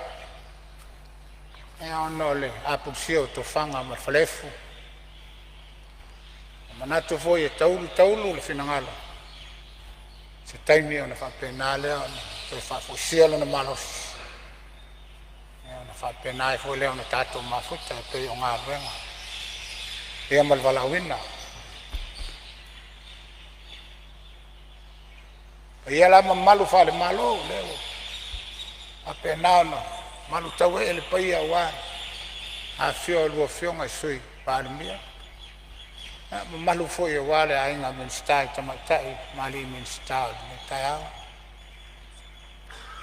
ona o le apulusia o tofaga ma le falaefu. E manatu foi e taulu taulu le finagalo i se taimi ona faapena lea ona toe faafoisia lona malosi ona faapena ai foi lea ona tatou mafuta e pei o galuega ma le valaauina. O paia la ma mamalu faale-Malo o lea ua faapena ona malutauee le paia aua le afifio o a oulua Afioga i Sui Palemia, mamalu foi aua le aiga Minisita i tamaitai ma alii Minisita o lenei taeao. Ua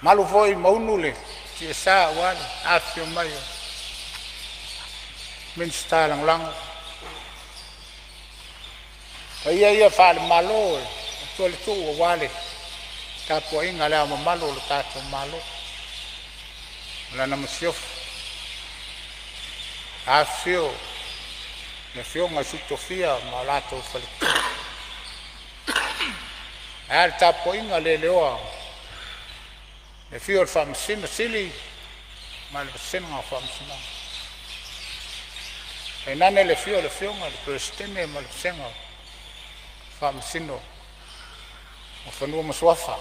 mamalu foi Maunu i le tiasa aua le afifio mai o Minisita Lagolago. O paia ia faale-Malo e avatua le tuu aua le tapuaiga a Le Ao Mamalu o le tatou Malo ma lana Masiofo, afifio Afioga i Sui Tofia ma latou faletua, ae a le tapuaiga le leoa i le afio o le Faamasino Sili ma le vasega o Faamasinoga, tainane le afio o le Afioga i le Peresetene ma le vasega o Faamasino o Fanua ma Suafa.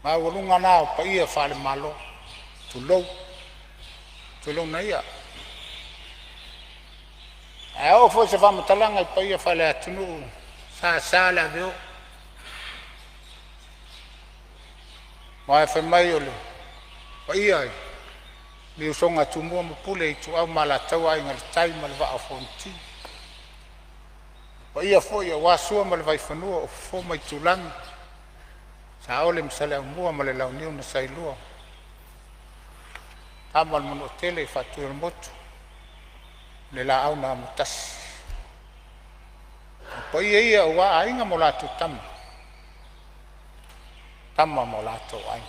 O maualuga na o paia faale-Malo, tulou, tulouna ia. Ae a oo foi se faamatalaga i paia faale-atunuu, e sasa le aveo, aua fai mai o le paia i le usoga a Tumua ma Pule, Ituau ma Alataua, Aiga i le Tai ma le Vaa o Fonoti, o paia foi aua Sua ma le Vaifanua, o Fofo ma Aitulagi, Saole ma Saleaaumua ma le Launiu na Saelua, Tama a le Manuatele, Faatuiolemotu ma le Laau na Amotasi. O paia ia aua Aiga ma latou Tama, Tama ma o latou Aiga,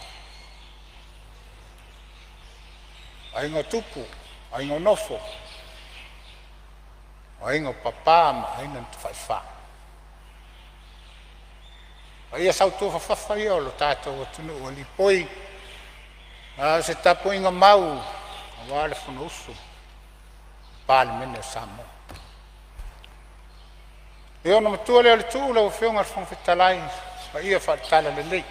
Aiga o Tupu, Aiga o Nofo, Aiga o Papa ma Aiga na Tafaifa. O paia sautuafafafa ia o lo tatou atunuu e lipoi a o se tapuaiga mau aua le Fonousu a le Palemene o Samoa. Ia ona matua lea o le tuu lau Afioga i le Fofoga Fetalai i paia faale-Talalelei.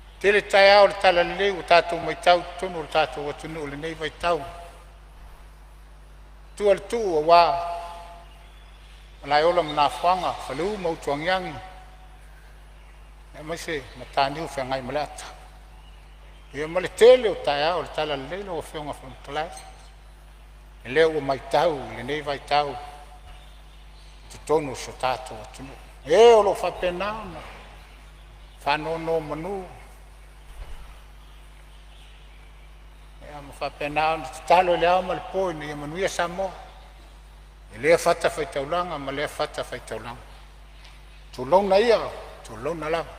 E tele taeao o le talalelei ua tatou matau i totonu o le tatou atunuu i lenei vaitau, matua le tuu aua Malaeola ma Nafoaga, Faleu ma Utuagiagi aemaise Mataniu Feagaimaleata. Ia ma le tele o taeao o le talalelei lau Afioga i le Fofoga Fetalai, lea ua matau i lenei vaitau i totonu o si o tatou atunuu, e o lo o faapena ona faanonomanu ma faapena ona tatalo i le ao ma le po ina ia manuia Samoa i lea fatafaitaulaga ma lea fatafaitaulaga. Tulouna ia, tulouna lava.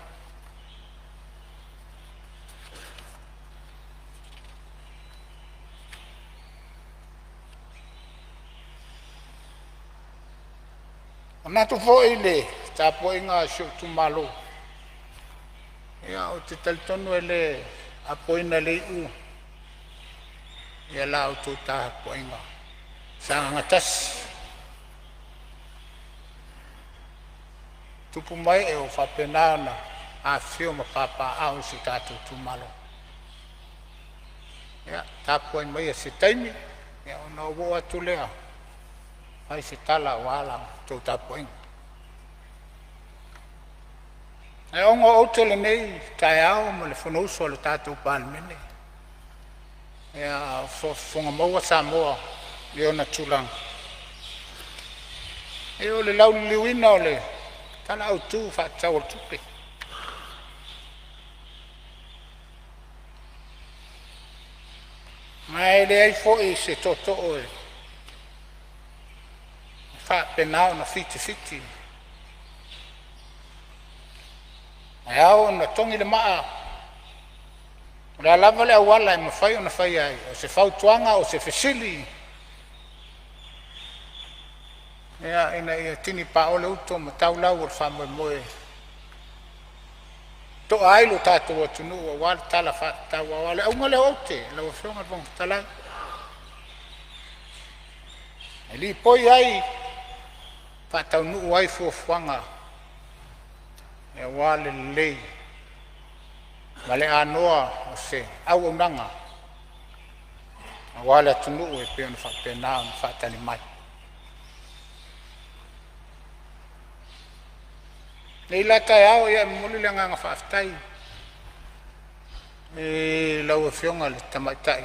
E manatu foi i le tapuaiga a si ou itumalo, ia ou te talitonu e le apoina i le iu la outou tapuaiga. Sagaga 1, tupu ma ee o faapena ona afifio ma papaaao i si o tatou itumalo. Ia tapuai maia se taimi ona ou oo atu lea e fai se tala aua la outou tapuaiga. Ae ona o aute lenei taeao ma le fonousu a le tatou Palemene, a o faafofoga maua Samoa i ona tulaga, o le lauliliuina o le Tala Autu Faatatau o le Tupe. Ma e leai foi se tootoo e faapena ona fitifiti, ae ao ona togi le maa o le a lava le auala e mafai ona faia ai, o se fautuaga o se fesili, ia ina ia tini paolo uto ma tau lau o le faamoemoe e toa ai lo tatou atunuu aua le Tala Faatatau. Aua o le auga lea o aute lau Afioga i le Fofoga Fetalai, e lipoi ai, faataunuu ai fuafuaga aua le lelei ma le anoa o se auaunaga aua le atunuu e pei ona faapena ona faatali mai. I lenei la taeao, e momoli le agaga faafetai i lau Afioga i le Tamaitai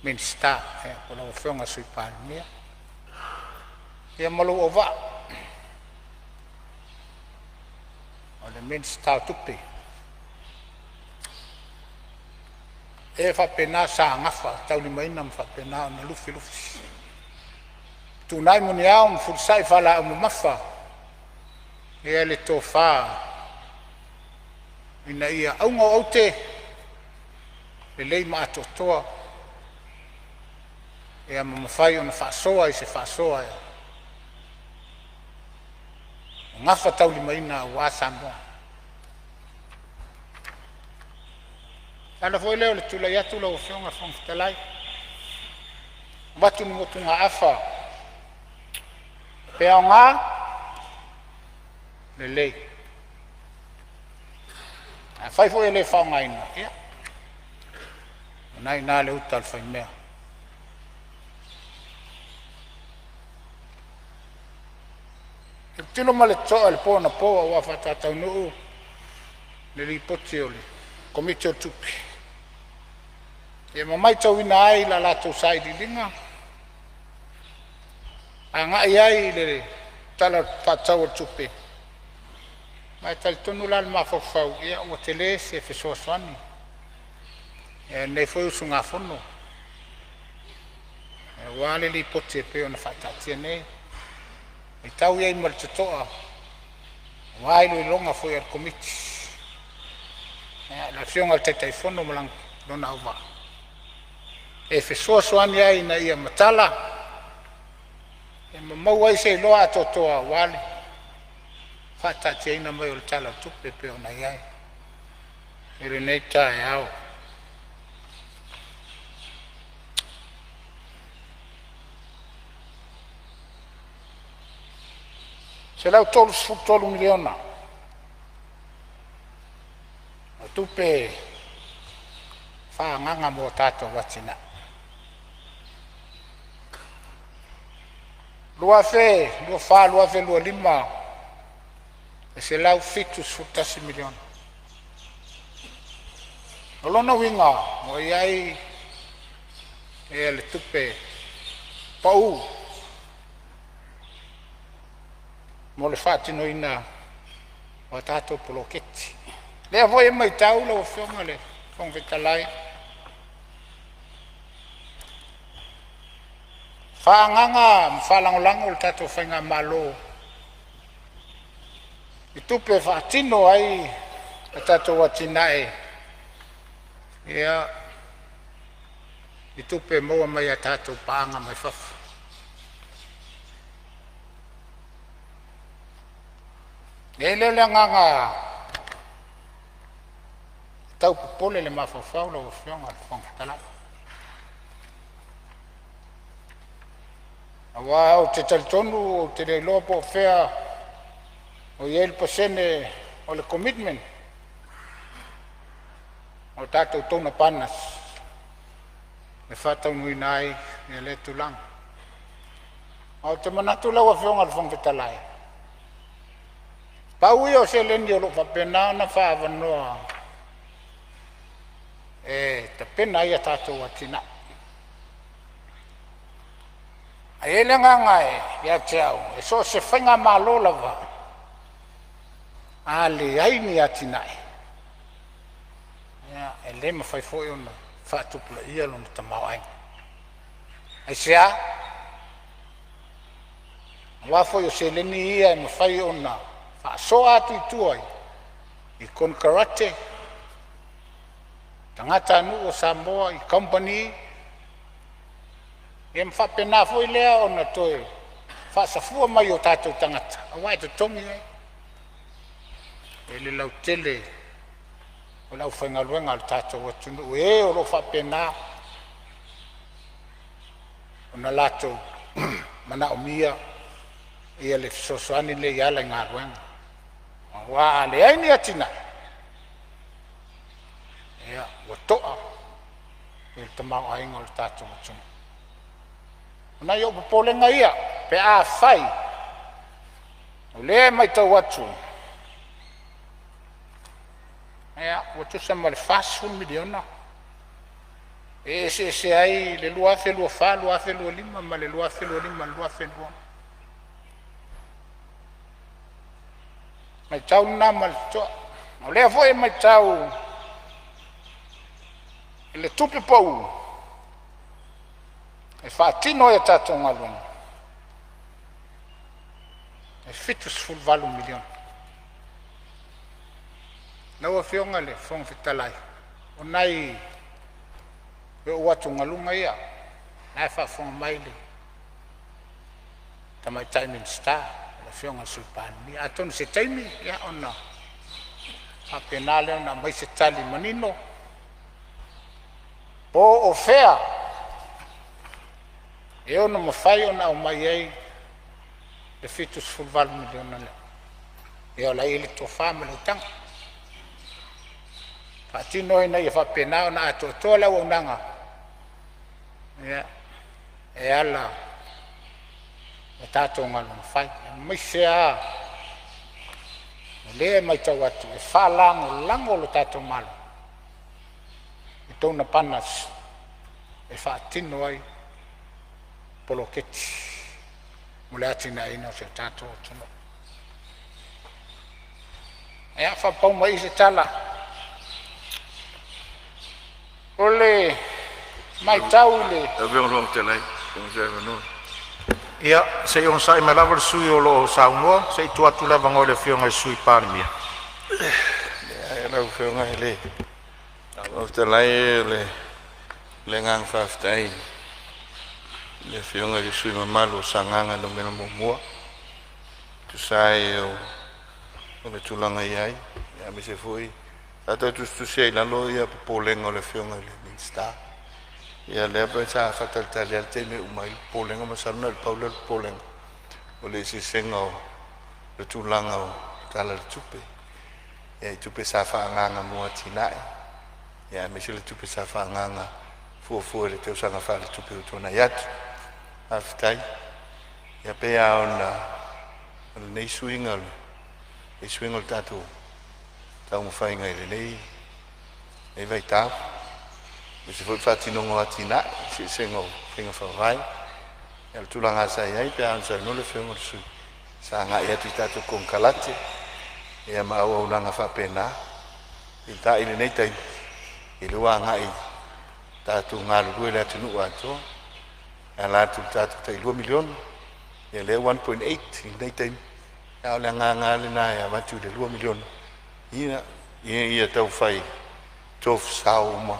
Minisita po o lau Afioga i le Sui Palemia ma lou auvaa, o le Minisita o Tupe, o e faapena sa gafataulimaina ma faapena ona lufilufi fetuunai muniao ma fefulisai faalaau mamafa le tofa ina ia auga o aute, lelei ma atoatoa ma mafai ona faasoa i se faasoa e gafataulimaina aua Samoa. O le ala foi lea o le tulai atu lau Afioga i le Fofoga Fetalai, avatu ni motugaafa, pe aoga lelei, afai foi e le faaaogaina, ia o lena e i ina le uta a le faimea. Ou te tilotilo ma le totoa i le po anapo a ua faatautaunuu le lipoti a le Komiti o Tupe ma matauina ai i a latou sailiiliga agai ai i le Tala Faatatau o le Tupe. Ma e talitonu la le mafaufau ua tele se fesoasoani i lenei foi usugafono aua le lipoti e pei ona faataatia nei. Matau i ai ma le totoa aua iloiloga foi a le Komiti, le Afioga i le Taitaifono ma lona auvaa e fesoasoani ai ina ia matala ma maua ai se iloa atoatoa aua le faataatiaina mai o le Tala o le Tupe e pei ona i ai i lenei taeao. $133 miliona o tupe faaagaaga mo a tatou atinae. 2024/2025 e $171 miliona. O lona uiga ua i ai le tupe pau mo le faatinoina o a tatou poloketi. O lea foi e matau lau Afioga i le Fofoga Fetalai, faaagaaga ma faalagolago le tatou faigamalo i tupe e faatino ai a tatou atinae i tupe e maua mai a tatou paaga mai fafo. E i ai lea o le agaga e tau popole le mafaufau lau Afioga i le Fofoga Fetalai, aua ou te talitonu ou te le iloa po o fea o i ai le pasene o le commitment a tatou donor partners e faataunuuina ai lea tulaga. Ae ou te manatu lau Afioga i le Fofoga Fetalai, pau ia o seleni o lo o faapena ona faaavanoa e tapena ai a tatou atinae. Ae i ai le agaga ia te au, e so o se faigamalo lava, a leai ni atinae, e le mafai foi ona faatupulaia lona tamaoaiga. Aisea? Aua foi o seleni ia e mafai ona faasoa atu i tua i konekarate, tagatanuu o Samoa i kamupani, ia ma faapena foi lea ona toe faasafua mai i o tatou tagata aua e totogi ai e le lautele o le aufaigaluega a le tatou atunuu, e o lo o faapena ona latou manaomia le fesoasoani lea e ala i galuega. Aua a leai ni atinae, ia ua to'a le tamaoaiga o le tatou atunuu. O nai ou popolega ia pe afai o lea e matau atu ua tusa ma le $40 miliona e eseese ai le 2024/2025 ma le 2025/2026. Matau lena ma le totoa. O lea foi e matau i le tupe pau e faatino ai a tatou galuega, e $78 miliona. Lau Afioga i le Fofoga Fetalai, o nai ou atugaluga ia, o la e faafofoga mai le Tamaitai Minisita le Afioga i le Sui Palemia. Atonu o se taimi ona faapena lea ona aumai se tali manino po o fea e ono mafai ona aumai ai le $78 miliona lea. Ia o la e i ai le tofa ma le utaga e faatino ina ia faapena ona atoatoa le auaunaga e ala i a tatou galuega fai, aemaise lava o lea e matau atu e faalagolago le tatou Malo i donor partners e faatino ai poloketi mo le atinaeina o si o tatou atunuu. Ia faapau mai i i se tala. O le matau i le Ia, se i onosai mai lava le sui usufono o lo o saunoa se i tuu atu le avanoa i le Afioga i le Sui Palemia. Lau Afioga i le Fofoga Fetalai, o le agaga faafetai i le Afioga i le sui usufono mamalu o Sagaga 1 e tusa ai o le tulaga e i ai, aemaise foi sa toe tusitusia i lalo ia popolega o le Afioga i le Minisita. Ia lea foi sa faatalitali lava i le taimi e uma ai le popolega. Masalo na o le pau lea o le popolega, o le eseesega o le tulaga o le Tala o le Tupe, i tupe sa faaagaaga mo atinae, aemaise le tupe sa faaagaaga fuafua i le tausaga faaletupe ua tuanai atu. Faafetai. Ia pei lava ona o lenei suiga o le tatou taumafaiga i lenei vaitau, aemaise foi le faatinoga o atinae, eseesega o faiga faavae. Ia o le tulaga lava sa i ai pei ona saunoa le Afioga i le sui usufono, sa agai atu i tatou konekarate ia ma auaunaga faapena. Peitai i lenei taimi, ia lea ua agai tatou galulue i le atunuu atoa e ala atu i le tatou tai $2 miliona, ia lea ua 1.8 i lenei taimi, a o le agaga lava lena e avatu i le $2 miliona ina ia taufai tofu sao uma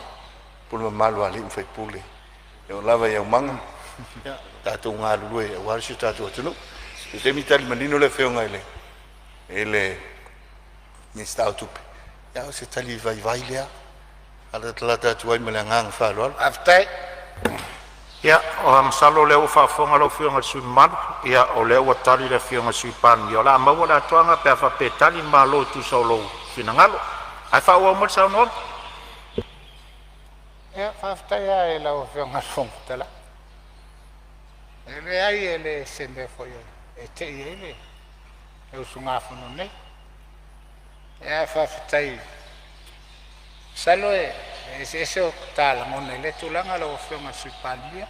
pule mamalu a alii ma faipule e oo lava i aumaga, ia tatou galulue aua si o tatou atunuu. So se taimi tali manino le Afioga i le Minisita o Tupe, a o se tali vaivai lea e latalata atu ai ma le agaga faaaloalo. Faafetai. Ia, masalo o lea ua faafofoga lau Afioga i le sui usufono mamalu, ia o lea ua tali le Afioga i le Sui Palemia. O le a maua le atoaga pe a faapea e tali le Malo e tusa o lou finagalo. Ae faaauau mai le saunoaga. Ia, faafetai lava i lau Afioga i le Fofoga Fetalai. E leai e le o se mea foi e tei ai le usugafono nei. Ae faafetai, masalo e eseese o ta lagona i lea tulaga lau Afioga i le Sui Palemia,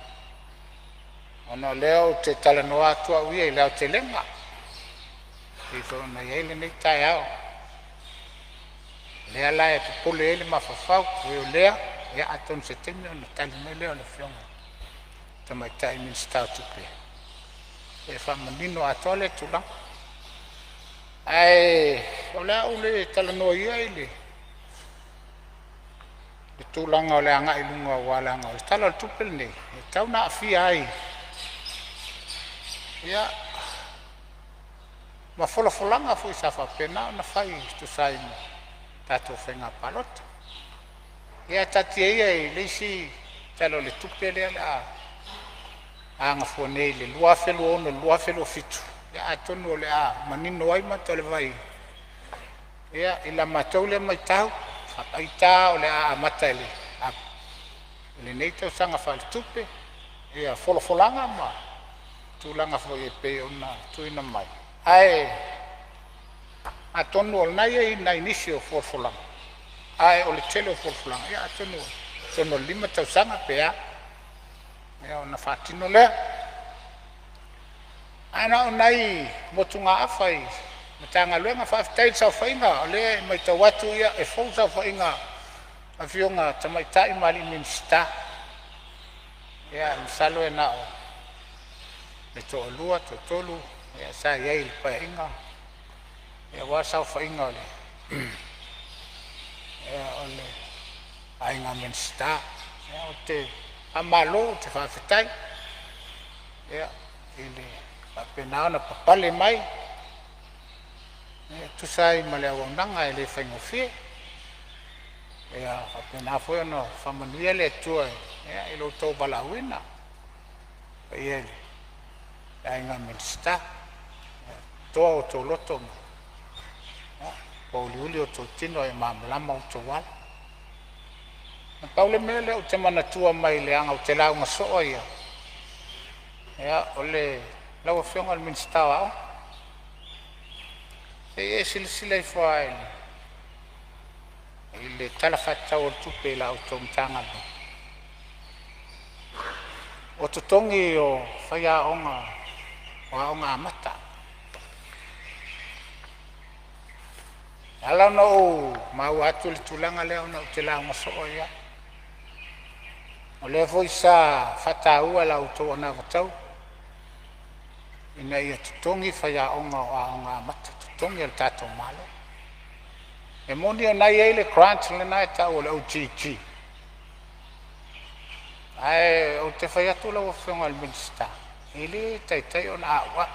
ona o lea ou te talanoa atu au ia i le aotelega e pei foi ona i ai lenei taeao, lea la e popole ai le mafaufau. Ui o lea, ia atonu o se taimi ona tali mai lea o le Afioga i le Tamaitai Minisita o Tupe e faamanino atoa lea tulaga. Ae o le a ou le talanoa ia i le tulaga o le agai i luma aua leaga o le Tala o le Tupe lenei e tatau ona aafia ai ia ma folafolaga foi sa faapena ona fai e tusa ai ma tatou faiga palota. Ia ae taatia ia i le isi Tala o le Tupe lea o le a agafua nei i le 2026/2027, ia atonu o le a manino ai mata o le vai i la matou lea maitau faapaitai o le a amata i lenei tausaga faaletupe ia folafolaga ma tulaga foi e pei ona tuuina mai. Ae atonu o lena e i ai nai nisi o folafolaga, ae o le tele o folafolaga ia atonu i totonu o le 5 tausaga pe a ona faatino lea. Ae na o nai motugaafa i Matagaluega. Faafetai i le saofaiga, o lea e maitau atu e fou le saofaiga a afioga i Tamaitai ma Alii Minisita. Ia masalo e na o le toalua toatolu sa i ai i le Paeaiga aua le saofaiga a le Aiga Minisita. Ou te faamalo, ou te faafetai i le faapena ona papale mai e tusa ai ma le auaunaga e le faigofie. Ia faapena foi ona faamanuia le Atua i lo outou valaauina. Le paia i le Aiga Minisita, ia toa outou loto ma uliuli outou tino ae malamalama outou ala. Na pau le mea lea ou te manatua mai leaga ou te lauga soo ai lava, o lau Afioga i le Minisita o Aoga, se i e silasila ifo lava i le Tala Faatatau o le Tupe i la outou Matagaluega, o totogi o faiaoga o aoga amata. E ala ona ou maua atu le tulaga lea ona ou te lauga soo ai lava. O lea foi sa faataua e la outou anavatau ina ia totogi faiaoga o aoga amata, totogi e le tatou Malo. E moni o lena e i ai le grant lena e tau o le OGG, ae ou te fai atu lau Afioga i le Minisita, e le taitai ona auau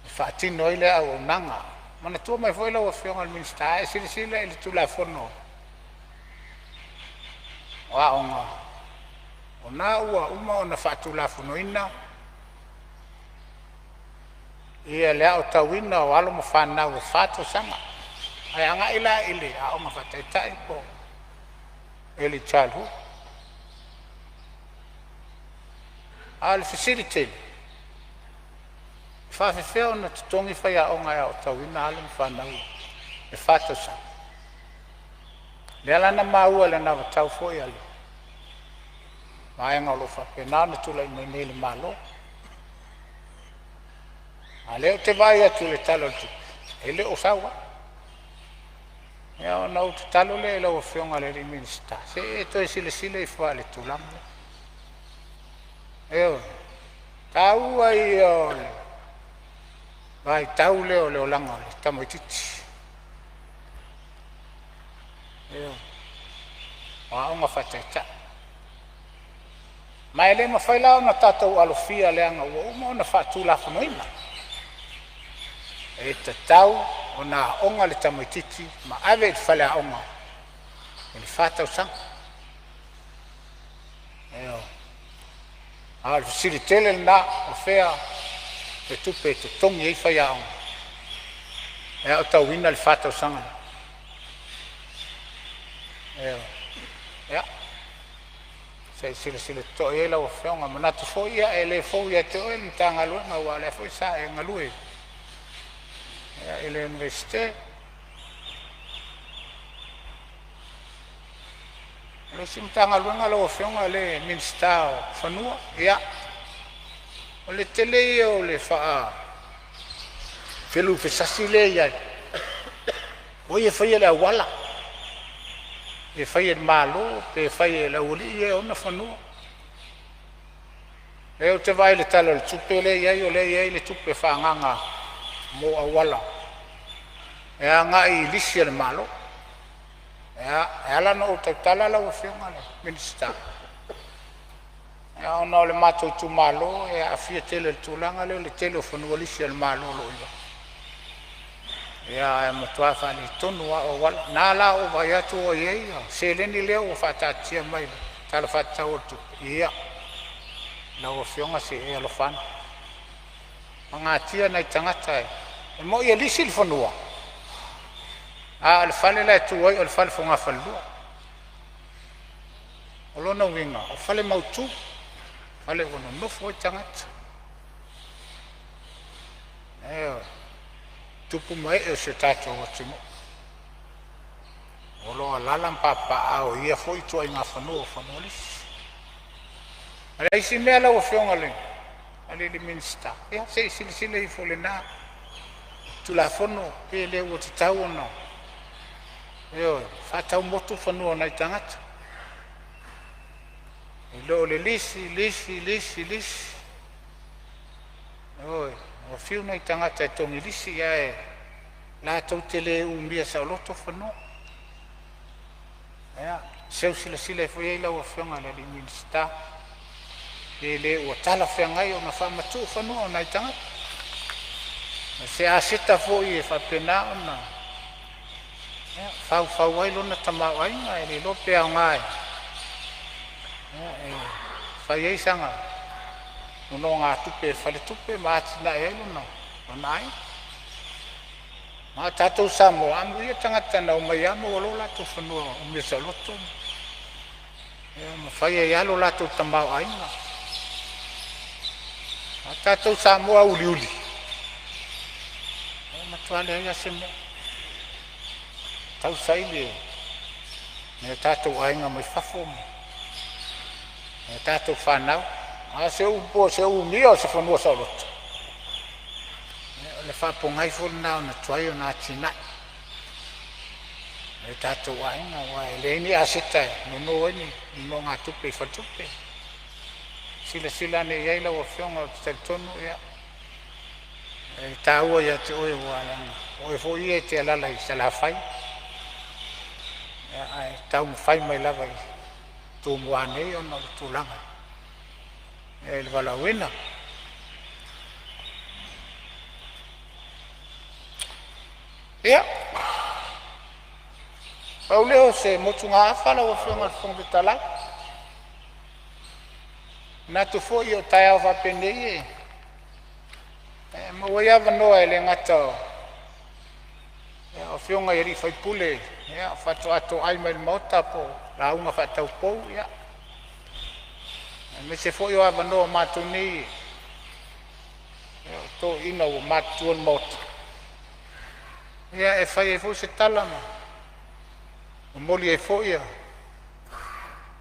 e faatino ai lea auaunaga. Manatua mai foi lau Afioga i le Minisita, a e silasila i le Tulafono o Aoga, o lena ua uma ona faatulafonoina ia le aotauina o alo ma fanau e 4 tausaga ae agai la i le aoga faataitai po o early childhood. A o le fesili tele, e faapefea ona totogi faiaoga e aotauina alo ma fanau e 4 tausaga? Lea la na maua i le anavatau foi a le vaega o lo o faapena ona tulai mai nei i le Malo, a o lea ou te vaai atu i le Tala o le Tupe, e le o sau lava. Ia ona ou tatalo lea i lau Afioga i le Minisita, se i e toe silasila ifo lava i le tulaga lea. Ioe, taua ia o le vaitau lea o le olaga o le tamaitiiti, ioe, o aoga faataitai. Ma e le mafai la ona tatou alofia leaga ua uma ona faatulafonoina, e tatau ona aoga le tamaitiiti ma ave i le faleaoga i le 4 tausaga. Ioe. A o le fesili tele lena, o fea le tupe e totogi ai faiaoga e aotauina le 4 tausaga? Ioe. Ia, se i silasila totoa i ai lau Afioga. E manatu foi e le fou ia te oe le Matagaluega aua o lea foi sa e galue i le Iunivesite. O le isi Matagaluega lau Afioga o le Minisita o Fanua, ia o le tele ia o le feluufesasi lea e i ai, o ai e faia le auala, pe fai e le Malo pe fai e le aualii ia e ona fanua. O lea ou te vaai i le Tala o le Tupe lea e i ai o lea e i ai le tupe faaagaaga mo auala e agai i lisi a le Malo. E ala ona ou tautala lau Afioga i le Minisita, ona o le matou itumalo e aafia tele i le tulaga lea o le tele o fanua lisi a le Malo o lo o i ai, ae matua faaletonu lava o auala. Na ala ou vaai atu ua i ai seleni lea ua faataatia mai i le Tala Faatatau o le Tupe, ia lau Afioga se i e alofa ane, pagatia nai tagata e moni e lisi le fanua, a o le fale la e tu ai o le fale fogafalelua. O lona uiga o fale mautu, fale ua nonofo ai tagata. Ioe, tupu ma ee o si o tatou atunuu o lo o alaala ma papaaao i ia foi ituaiga fanua o fanua lisi. Ma le isi mea lau Afioga i le Minisita, ia se i silasila ifo i lena Tulafono pe le ua tatau ona, ioe, faatau motu fanua o nai tagata i lo le lisi, lisi, lisi, lisi. Ioe, ua fiu nai tagata e togi lisi ae latou te le umia saoloto fanua. Ia, seu silasila ifo i ai lau Afioga i le Minisita pe le ua talafeagai ona faamatuu fanua o nai tagata. O se aseta foi e faapena ona faufau ai lona tamaoaiga, e le iloa pe aoga e fai ai sana nonogatupe i le faletupe ma atinae ai lona aiga. Ma o tatou Samoa, amuia tagata na omai lava maua loa o latou fanua umia saoloto ma fai ai lava lo latou tamaoaiga. A o tatou Samoa uliuli, e matua leai lava se mea, tausaili e nai o tatou aiga mai fafo ma nai a tatou fanau. A o se upu o se umia o se fanua saoloto, o le faapogai foi lena ona tuai ona atinae. o tatou aiga, aua e leai ni aseta e nono ai ni nonogatupe i faletupe. Silasila ane i ai lau Afioga. Ou te talitonu ia e taua ia te oe, aua leaga o oe foi ia e te alaala i Salafai, ae taumafai mai lava i Tumua nei ona o le tulaga i le valaauina. Ia, pau lea o se motugaafa lau Afioga i le Fofoga Fetalai. E manatu foi o taeao faapenei e maua ai avanoa e le gata o afioga i sui usufono faatoa toai mai i le Maota po o lauga faataupou, aemaise foi o avanoa mo matou nei o toeaiina ua matutua o le Maota e fai ai foi se tala ma momoli ai foi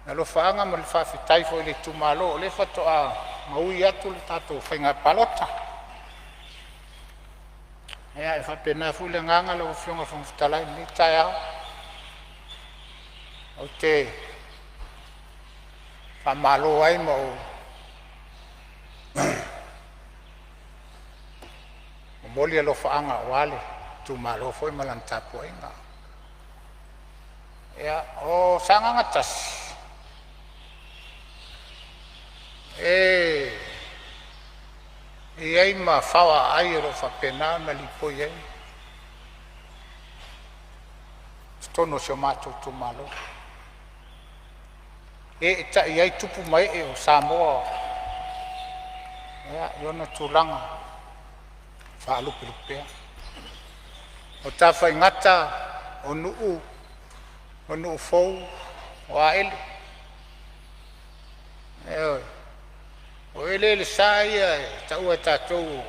alofaaga ma le faafetai foi i le itumalo o lea faatoa maui atu le tatou faiga palota. Ia, e faapena foi le agaga lau Afioga i le Fofoga Fetalai i lenei taeao, ou te faamalo ai ma ou momoli alofaaga aua le itumalo foi ma lana tapuaiga. Ia, o Sagaga 1, e i ai ma fao aai o lo o faapena ona lipoi ai totonu o si o matou itumalo, e eetai ai tupu ma ee o Samoa i ona tulaga faalupelupea. O Tafaigata, o Nuu, o Nuufou, o Aele, ioe, o eleelesa ia e taua e tatou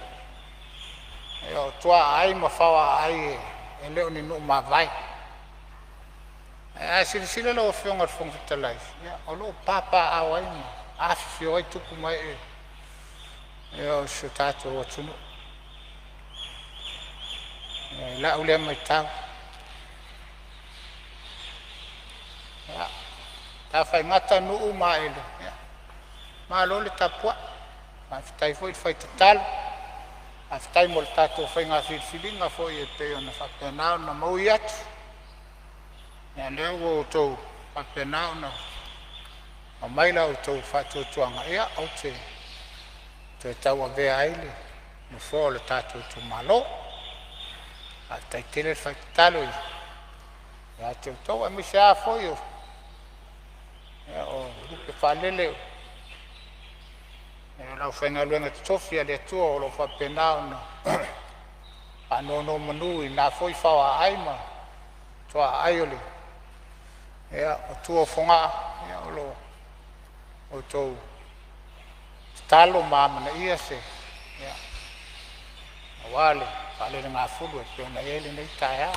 o tuaai ma faoaaai, e le o ni nuu mavae. Ae a silasila lau Afioga i le Fofoga Fetalai, ia o lo o papaaao ai ma afifio ai tupu ma ee o si o tatou atunuu i lau lea matau. Ia, Tafaigata, Nuu ma Aele, ia malo le tapuai, faafetai foi le fai tatalo, faafetai mo le tatou faiga filifiliga foi e pei ona faapena ona maui atu. Ia lea ua outou faapena ona aumai la outou faatuatuaga ou te toe tauavea ai le nofoa o le tatou itumalo. Faafetai tele le fai tatalo ia te outou aemaise lava foi o lupe faalele o le aufaigaluega totofi a le Atua o lo o faapena ona faanonomanu i na foi faoaaai ma tuaai o tua o Fogaa. O lo o outou tatalo ma amanaia se aua le faalelegafulu e pei ona i ai lenei taeao.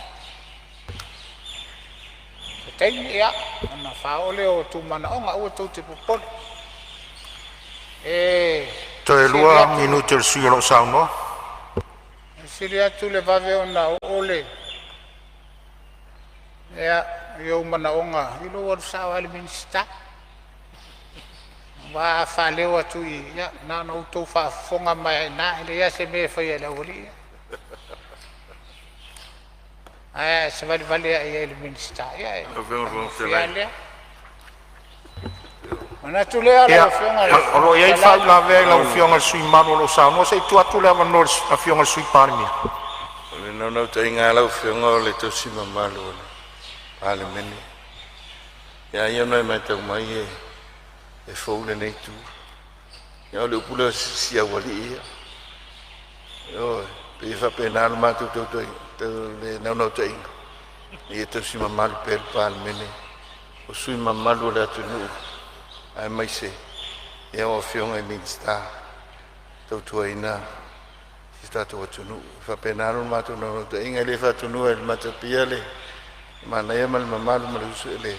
Se taimi ona faaoo lea o outou manaoga, aua tou te popole. E Toe sili 2 atu minute o le sui usufono o lo o saunoa. E sili atu le vave ona oo i ou manaoga i lou alu sao lava i le Minisita. Aua a faaleo atu i i, ia na ona outou faafofoga mai lava i ina, e leai lava se mea e faia e le aualii ia. Ae a e savalivali ane i ai i le Minisita, ia e Lau Afioga i le Fofoga faigofie lava Fetalai. lea. Ona manatu lea lau Ia, Afioga i le o lo Fofoga o i ai le Fetalai, faauilavea i lau Lau Afioga i le sui usufono mamalu o lo o saunoa. Se i tuu atu le avanoa i le Afioga i le Sui Palemia. O le naunautaiga lava lau Afioga o le tausi mamalu o le Palemene. E a ia ona e matau mai e fou lenei itu. A o le upu lea o si aualii ia. Ioe, e pei e faapena le matou le naunautaiga ia tausi mamalu pea le Palemene, o sui usufono mamalu o le atunuu aemaise o Afioga i Minisita e tautuaina si o tatou atunuu. E faapena lo matou naunautaiga, e le faatonuina e le Matapia le manaia ma le mamalu ma le uso i le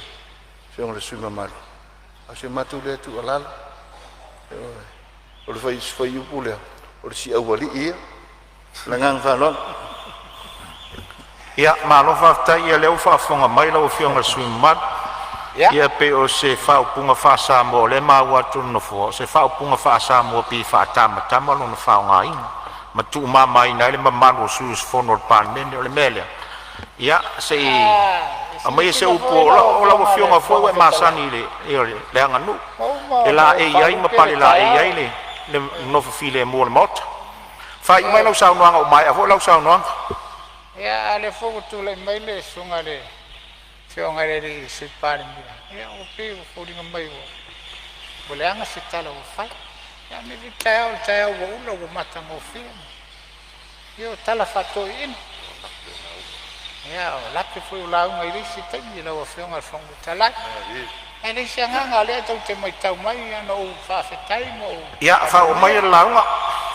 afioga i le sui usufono mamalu. A o si a matou lea tuualalo, ioe. O le fuaiupu lea, o le si'aualii ia. Ma le agaga faaaloalo. Ia, malo faafetai. Ia lea ua faafofoga mai lau Afioga i le sui usufono mamalu. Ia pei o se faaupuga faa-Samoa o lea e maua atu e le Nofoa, o se faaupuga faa-Samoa pei e faatamatama lona faaaogaina ma tuumamaina ai le mamalu o sui usufono o le Palemene. O le mea lea, ia se i A, aumaia se silasila upu foi o lau lau Afioga i le Afioga foi Fofoga ua e Fetalai, masani i le le aganuu ua uma e ona ou laei ai ma faalupe le palelaei ai taeao. le nofo filemu o le Maota. Faaiu mai Ioe. lau saunoaga ua maea foi lau saunoaga. Ia, a o lea foi ua tulai mai le susuga i le Afioga i le Sui Palemia, ia ua pei ua foliga mai ua leaga se tala ua fai. Ia, a o lenei taeao, o le taeao ua ula ua matagofie. Ia, o tala faa-toeaiina. Ia, o lape foi o lauga i le isi taimi lau Afioga i le Fofoga Fetalai. Ae leai se agaga, o lea tou te matau mai, na ou faafetai ma ou Ia faauma faamanuia. maia le lauga,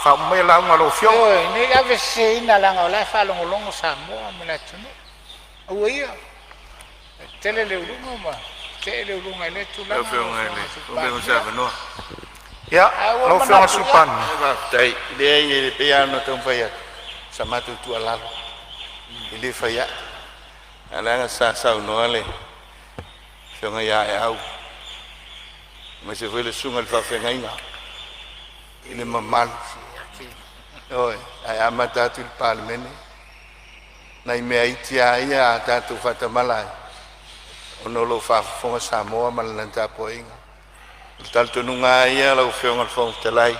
faauma maia le lauga a lau Afioga. Ioe, ne i aveseseina leaga o la e faalogologo Samoa ma le atunuu. Aua ia, e tele le uluga ma tetee le uluga i lea Lau tulaga lau Afioga i Afioga le i le Sui Fofoga Palemia. Fetalai. Ia, Ae ua lau ou Afioga i le manatu, Sui ia, Palemia. Faafetai. Leai, e pei lava ona taumafai atu sa matou tuualalo, e le fai ai, ae leaga sa saunoa le afioga ia Aeau aemaise foi le susuga i le faafeagaiga i le mamalu. Ioe, ae amata atu i le Palemene nai mea iti lava ia a tatou faatamala ai, ona o lo o faafofoga Samoa ma lana tapuaiga. O le talitonuga lava ia lau Afioga i le Fofoga Fetalai,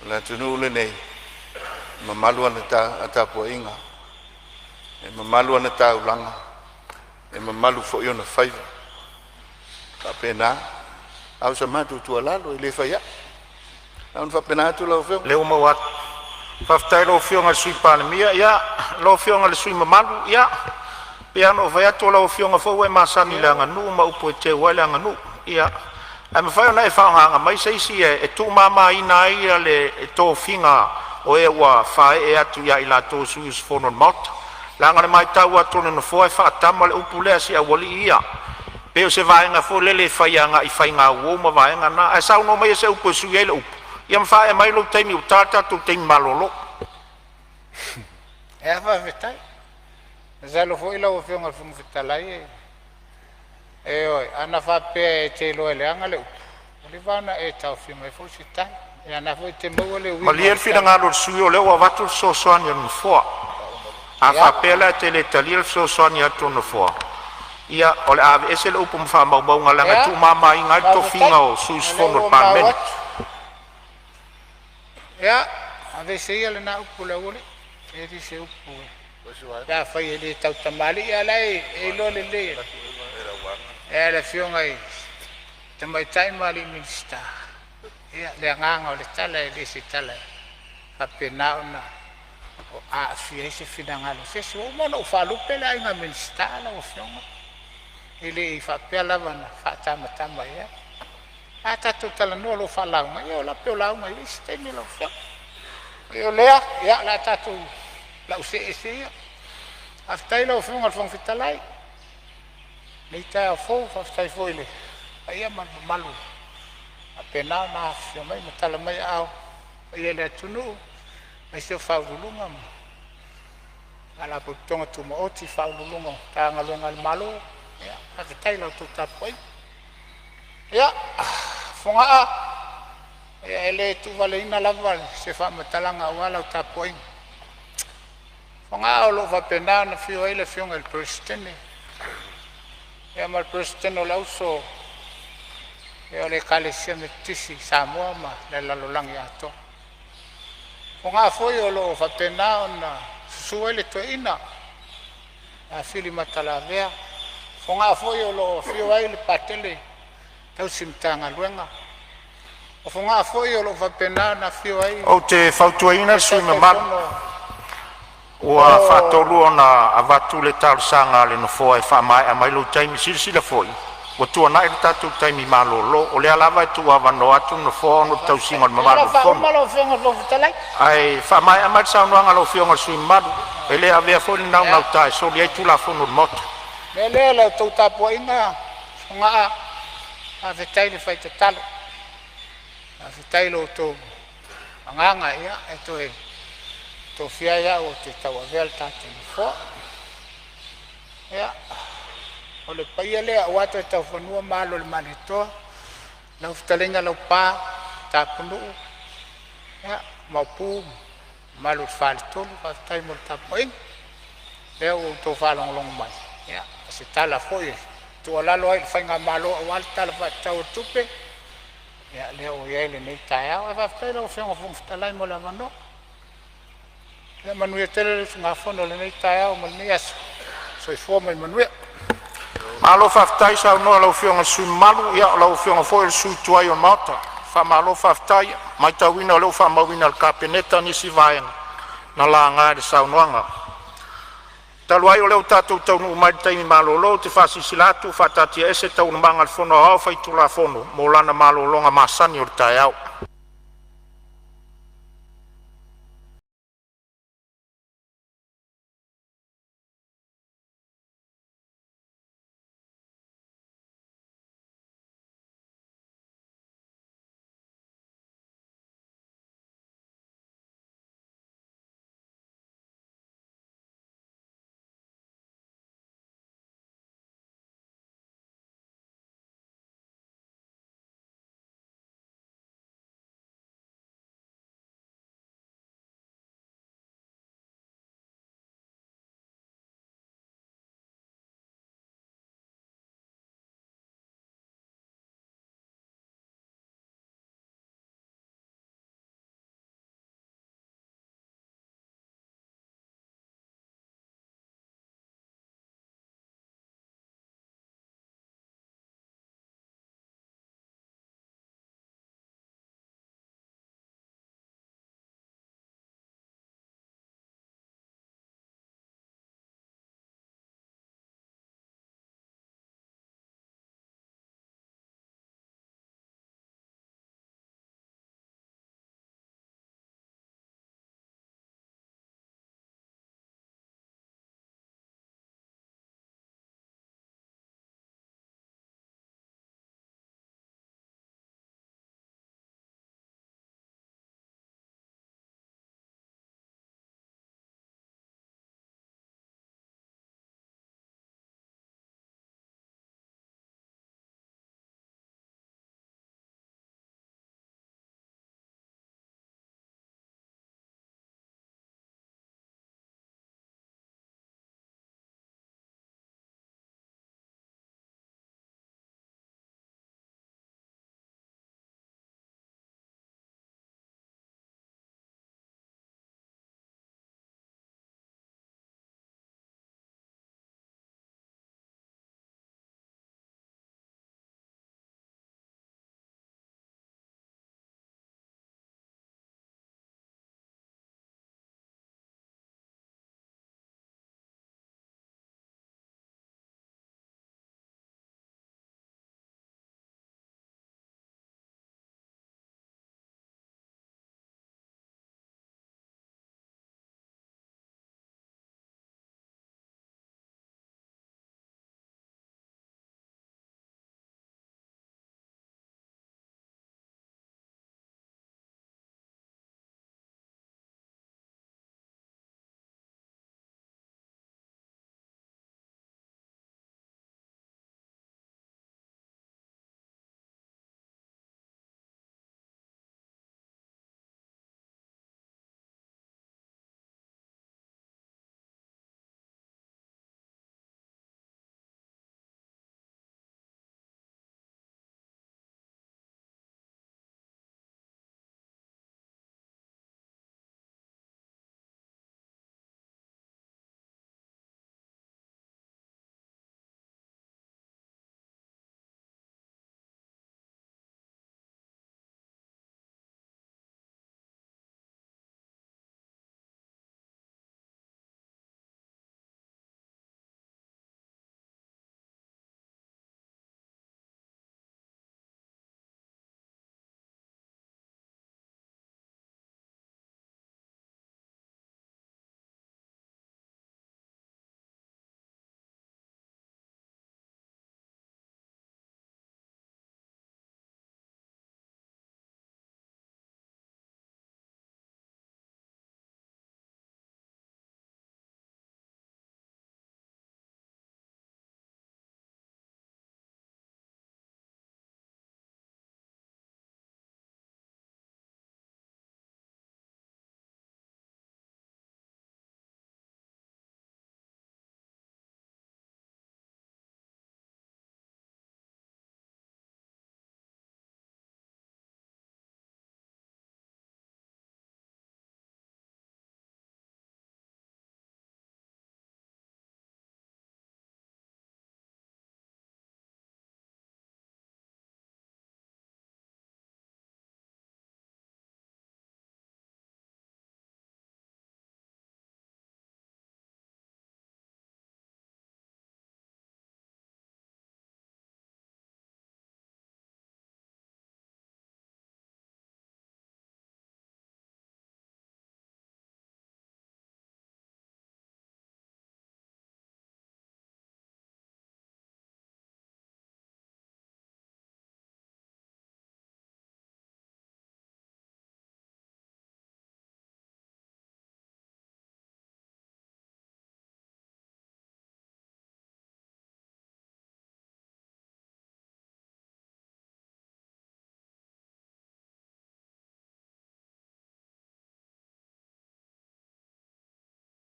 o le atunuu lenei, e mamalu ana tapuaiga, e mamalu ana taulaga, e mamalu foi ona faiva. E faapena. A o sa matou tuualalo e le fai ai. Na ona faapena atu lau Afioga. Lea ua maua atu. Faafetai i lau Afioga i le Sui Palemia. Ia, lau Afioga i le sui usufono mamalu, ia pei lava ona ou fai atu o lau Afioga foi ua e masani i le aganuu ma upu e teu ai le aganuu. Ia, ae mafai ona e faagaaga mai se isi e tuumamaina ai le tofiga o e ua faaee atu ia i latou o sui usufono o le Maota. Leaga o le matau atu a le Nofoa e faatama le upu lea a si aualii ia. Pei o se vaega foi lele e fai agai i faigauo ma vaega na. Ae saunoa maia se upu e sui ai le upu ia ma faaee mai lou taimi ua ta le tatou taimi malolo. Ia faafetai. Masalo foi lau Afioga i le Fofoga Fetalai, ioe, ana faapea e te iloa e leaga le upu, ua leva ona e taofi mai foi se tala. Ia o lena foi e te maua le uiga o Malie le le tala. finagalo o le sui usufono o lea ua avatu le fesoasoani a le Nofoa. A faapea la e te le talia le fesoasoani atu a le Nofoa, ia o le a aveese le upu ma faamaumauga leaga e Ia, tuumamaina ai le faafetai. tofiga o sui O lea usufono o ua le maua Palemene. atu. Ia, aveese ia lena upu le aualii, e le o se upu pe afai e le tautamalii, a o la e iloa lelei e le Afioga i le Tamaitai ma alii Minisita le agaga o le tala, e le o se tala e faapena ona aafia ai se finagalo o se isi. Ua uma ona ou faalupe le Aiga Minisita lau Afioga, e le i faapea lava na faatamatama i ai. A tatou talanoa loa faalauga, ia o lape o lauga i le isi taimi lau Afioga. O lea, ia, o le a tatou, o le a ou see ese ia. Faafetai i lau Afioga i le Fofoga Fetalai i lenei taeao fou, faafetai foi i le paia ma le mamalu ua faapena ona afifio mai ma tala mai aao i le paia o le atunuu, aemaise o Ofisa Sili o Pulega ma Faalapotopotoga Tumaoti, Ofisa Sili o Pulega o Matagaluega a le Malo. Ia faafetai i la outou tapuaiga. Ia, Fogaa, e le tuuvaleina lava se faamatalaga aua lau tapuaiga. Fogaa, o lo o faapena ona afio ai le Afioga i le Peresetene ma le Peresetene o le Auso o le Ekalesia Metotisi i Samoa ma le lalolagi atoa. Fogaa foi o lo o faapena ona susu ai le toeaina ia Fili Matalavea. O Fogaa foi o lo o afio ai le Patele tausi Matagaluega. O Fogaa foi o lo o faapena ona afio ai Ou te fautuaina le le sui usufono mamalu, Taitaifono ua o faatolu ona avatu le talosaga a le Nofoa e faamaea mai lou taimi. Silasila foi ua tuanai le tatou taimi malolo. O lea lava e tuuavanoa atu le Nofoa ona o le tausiga o le Ia, o le mamalu a o le Fono. faauma lau Afioga i le Fofoga Fetalai. Ae faamaea mai le saunoaga a lau Afioga i le sui usufono mamalu. E le avea foi le naunauta e soli ai Tulafono o le Maota. O le mea lea la outou tapuaiga Fogaa, faafetai le fai tatalo, faafetai i lo outou agaga e toe tofia ai au ou te tauavea le tatou Nofoa. Ia, o le paia lea aua Toetaufanua ma Alo o le Malietoa, lau fetalaiga Laupa, Tapunuu, Maopu ma mamalu i le faletolu, faafetai mo le tapuaiga. Lea ua outou faalogologo mai o se tala foi e tuualalo ai i le faigamalo aua le Tala Faatatau o le Tupe, ia lea ua i ai lenei taeao. Ae faafetai i lau Afioga i le Fofoga Fetalai mo le avanoa. Ia manuia tele le usugafono i lenei taeao ma lenei aso. Soifua ma ia manuia. Malo faafetai saunoa i lau Afioga i le sui usufono mamalu, o lau Afioga foi o le sui tuai o le Maota. Faamalo faafetai. E matauina o lea ua faamauina e le Kapeneta nisi vaega na laga i le saunoaga. Talu ai o lea ua tatou taunuu mai i le taimi malolo, ou te faasilasila atu ua faataatiaese Taualumaga a le Fono Aoao Faitulafono mo lana malologa masani o le taeao.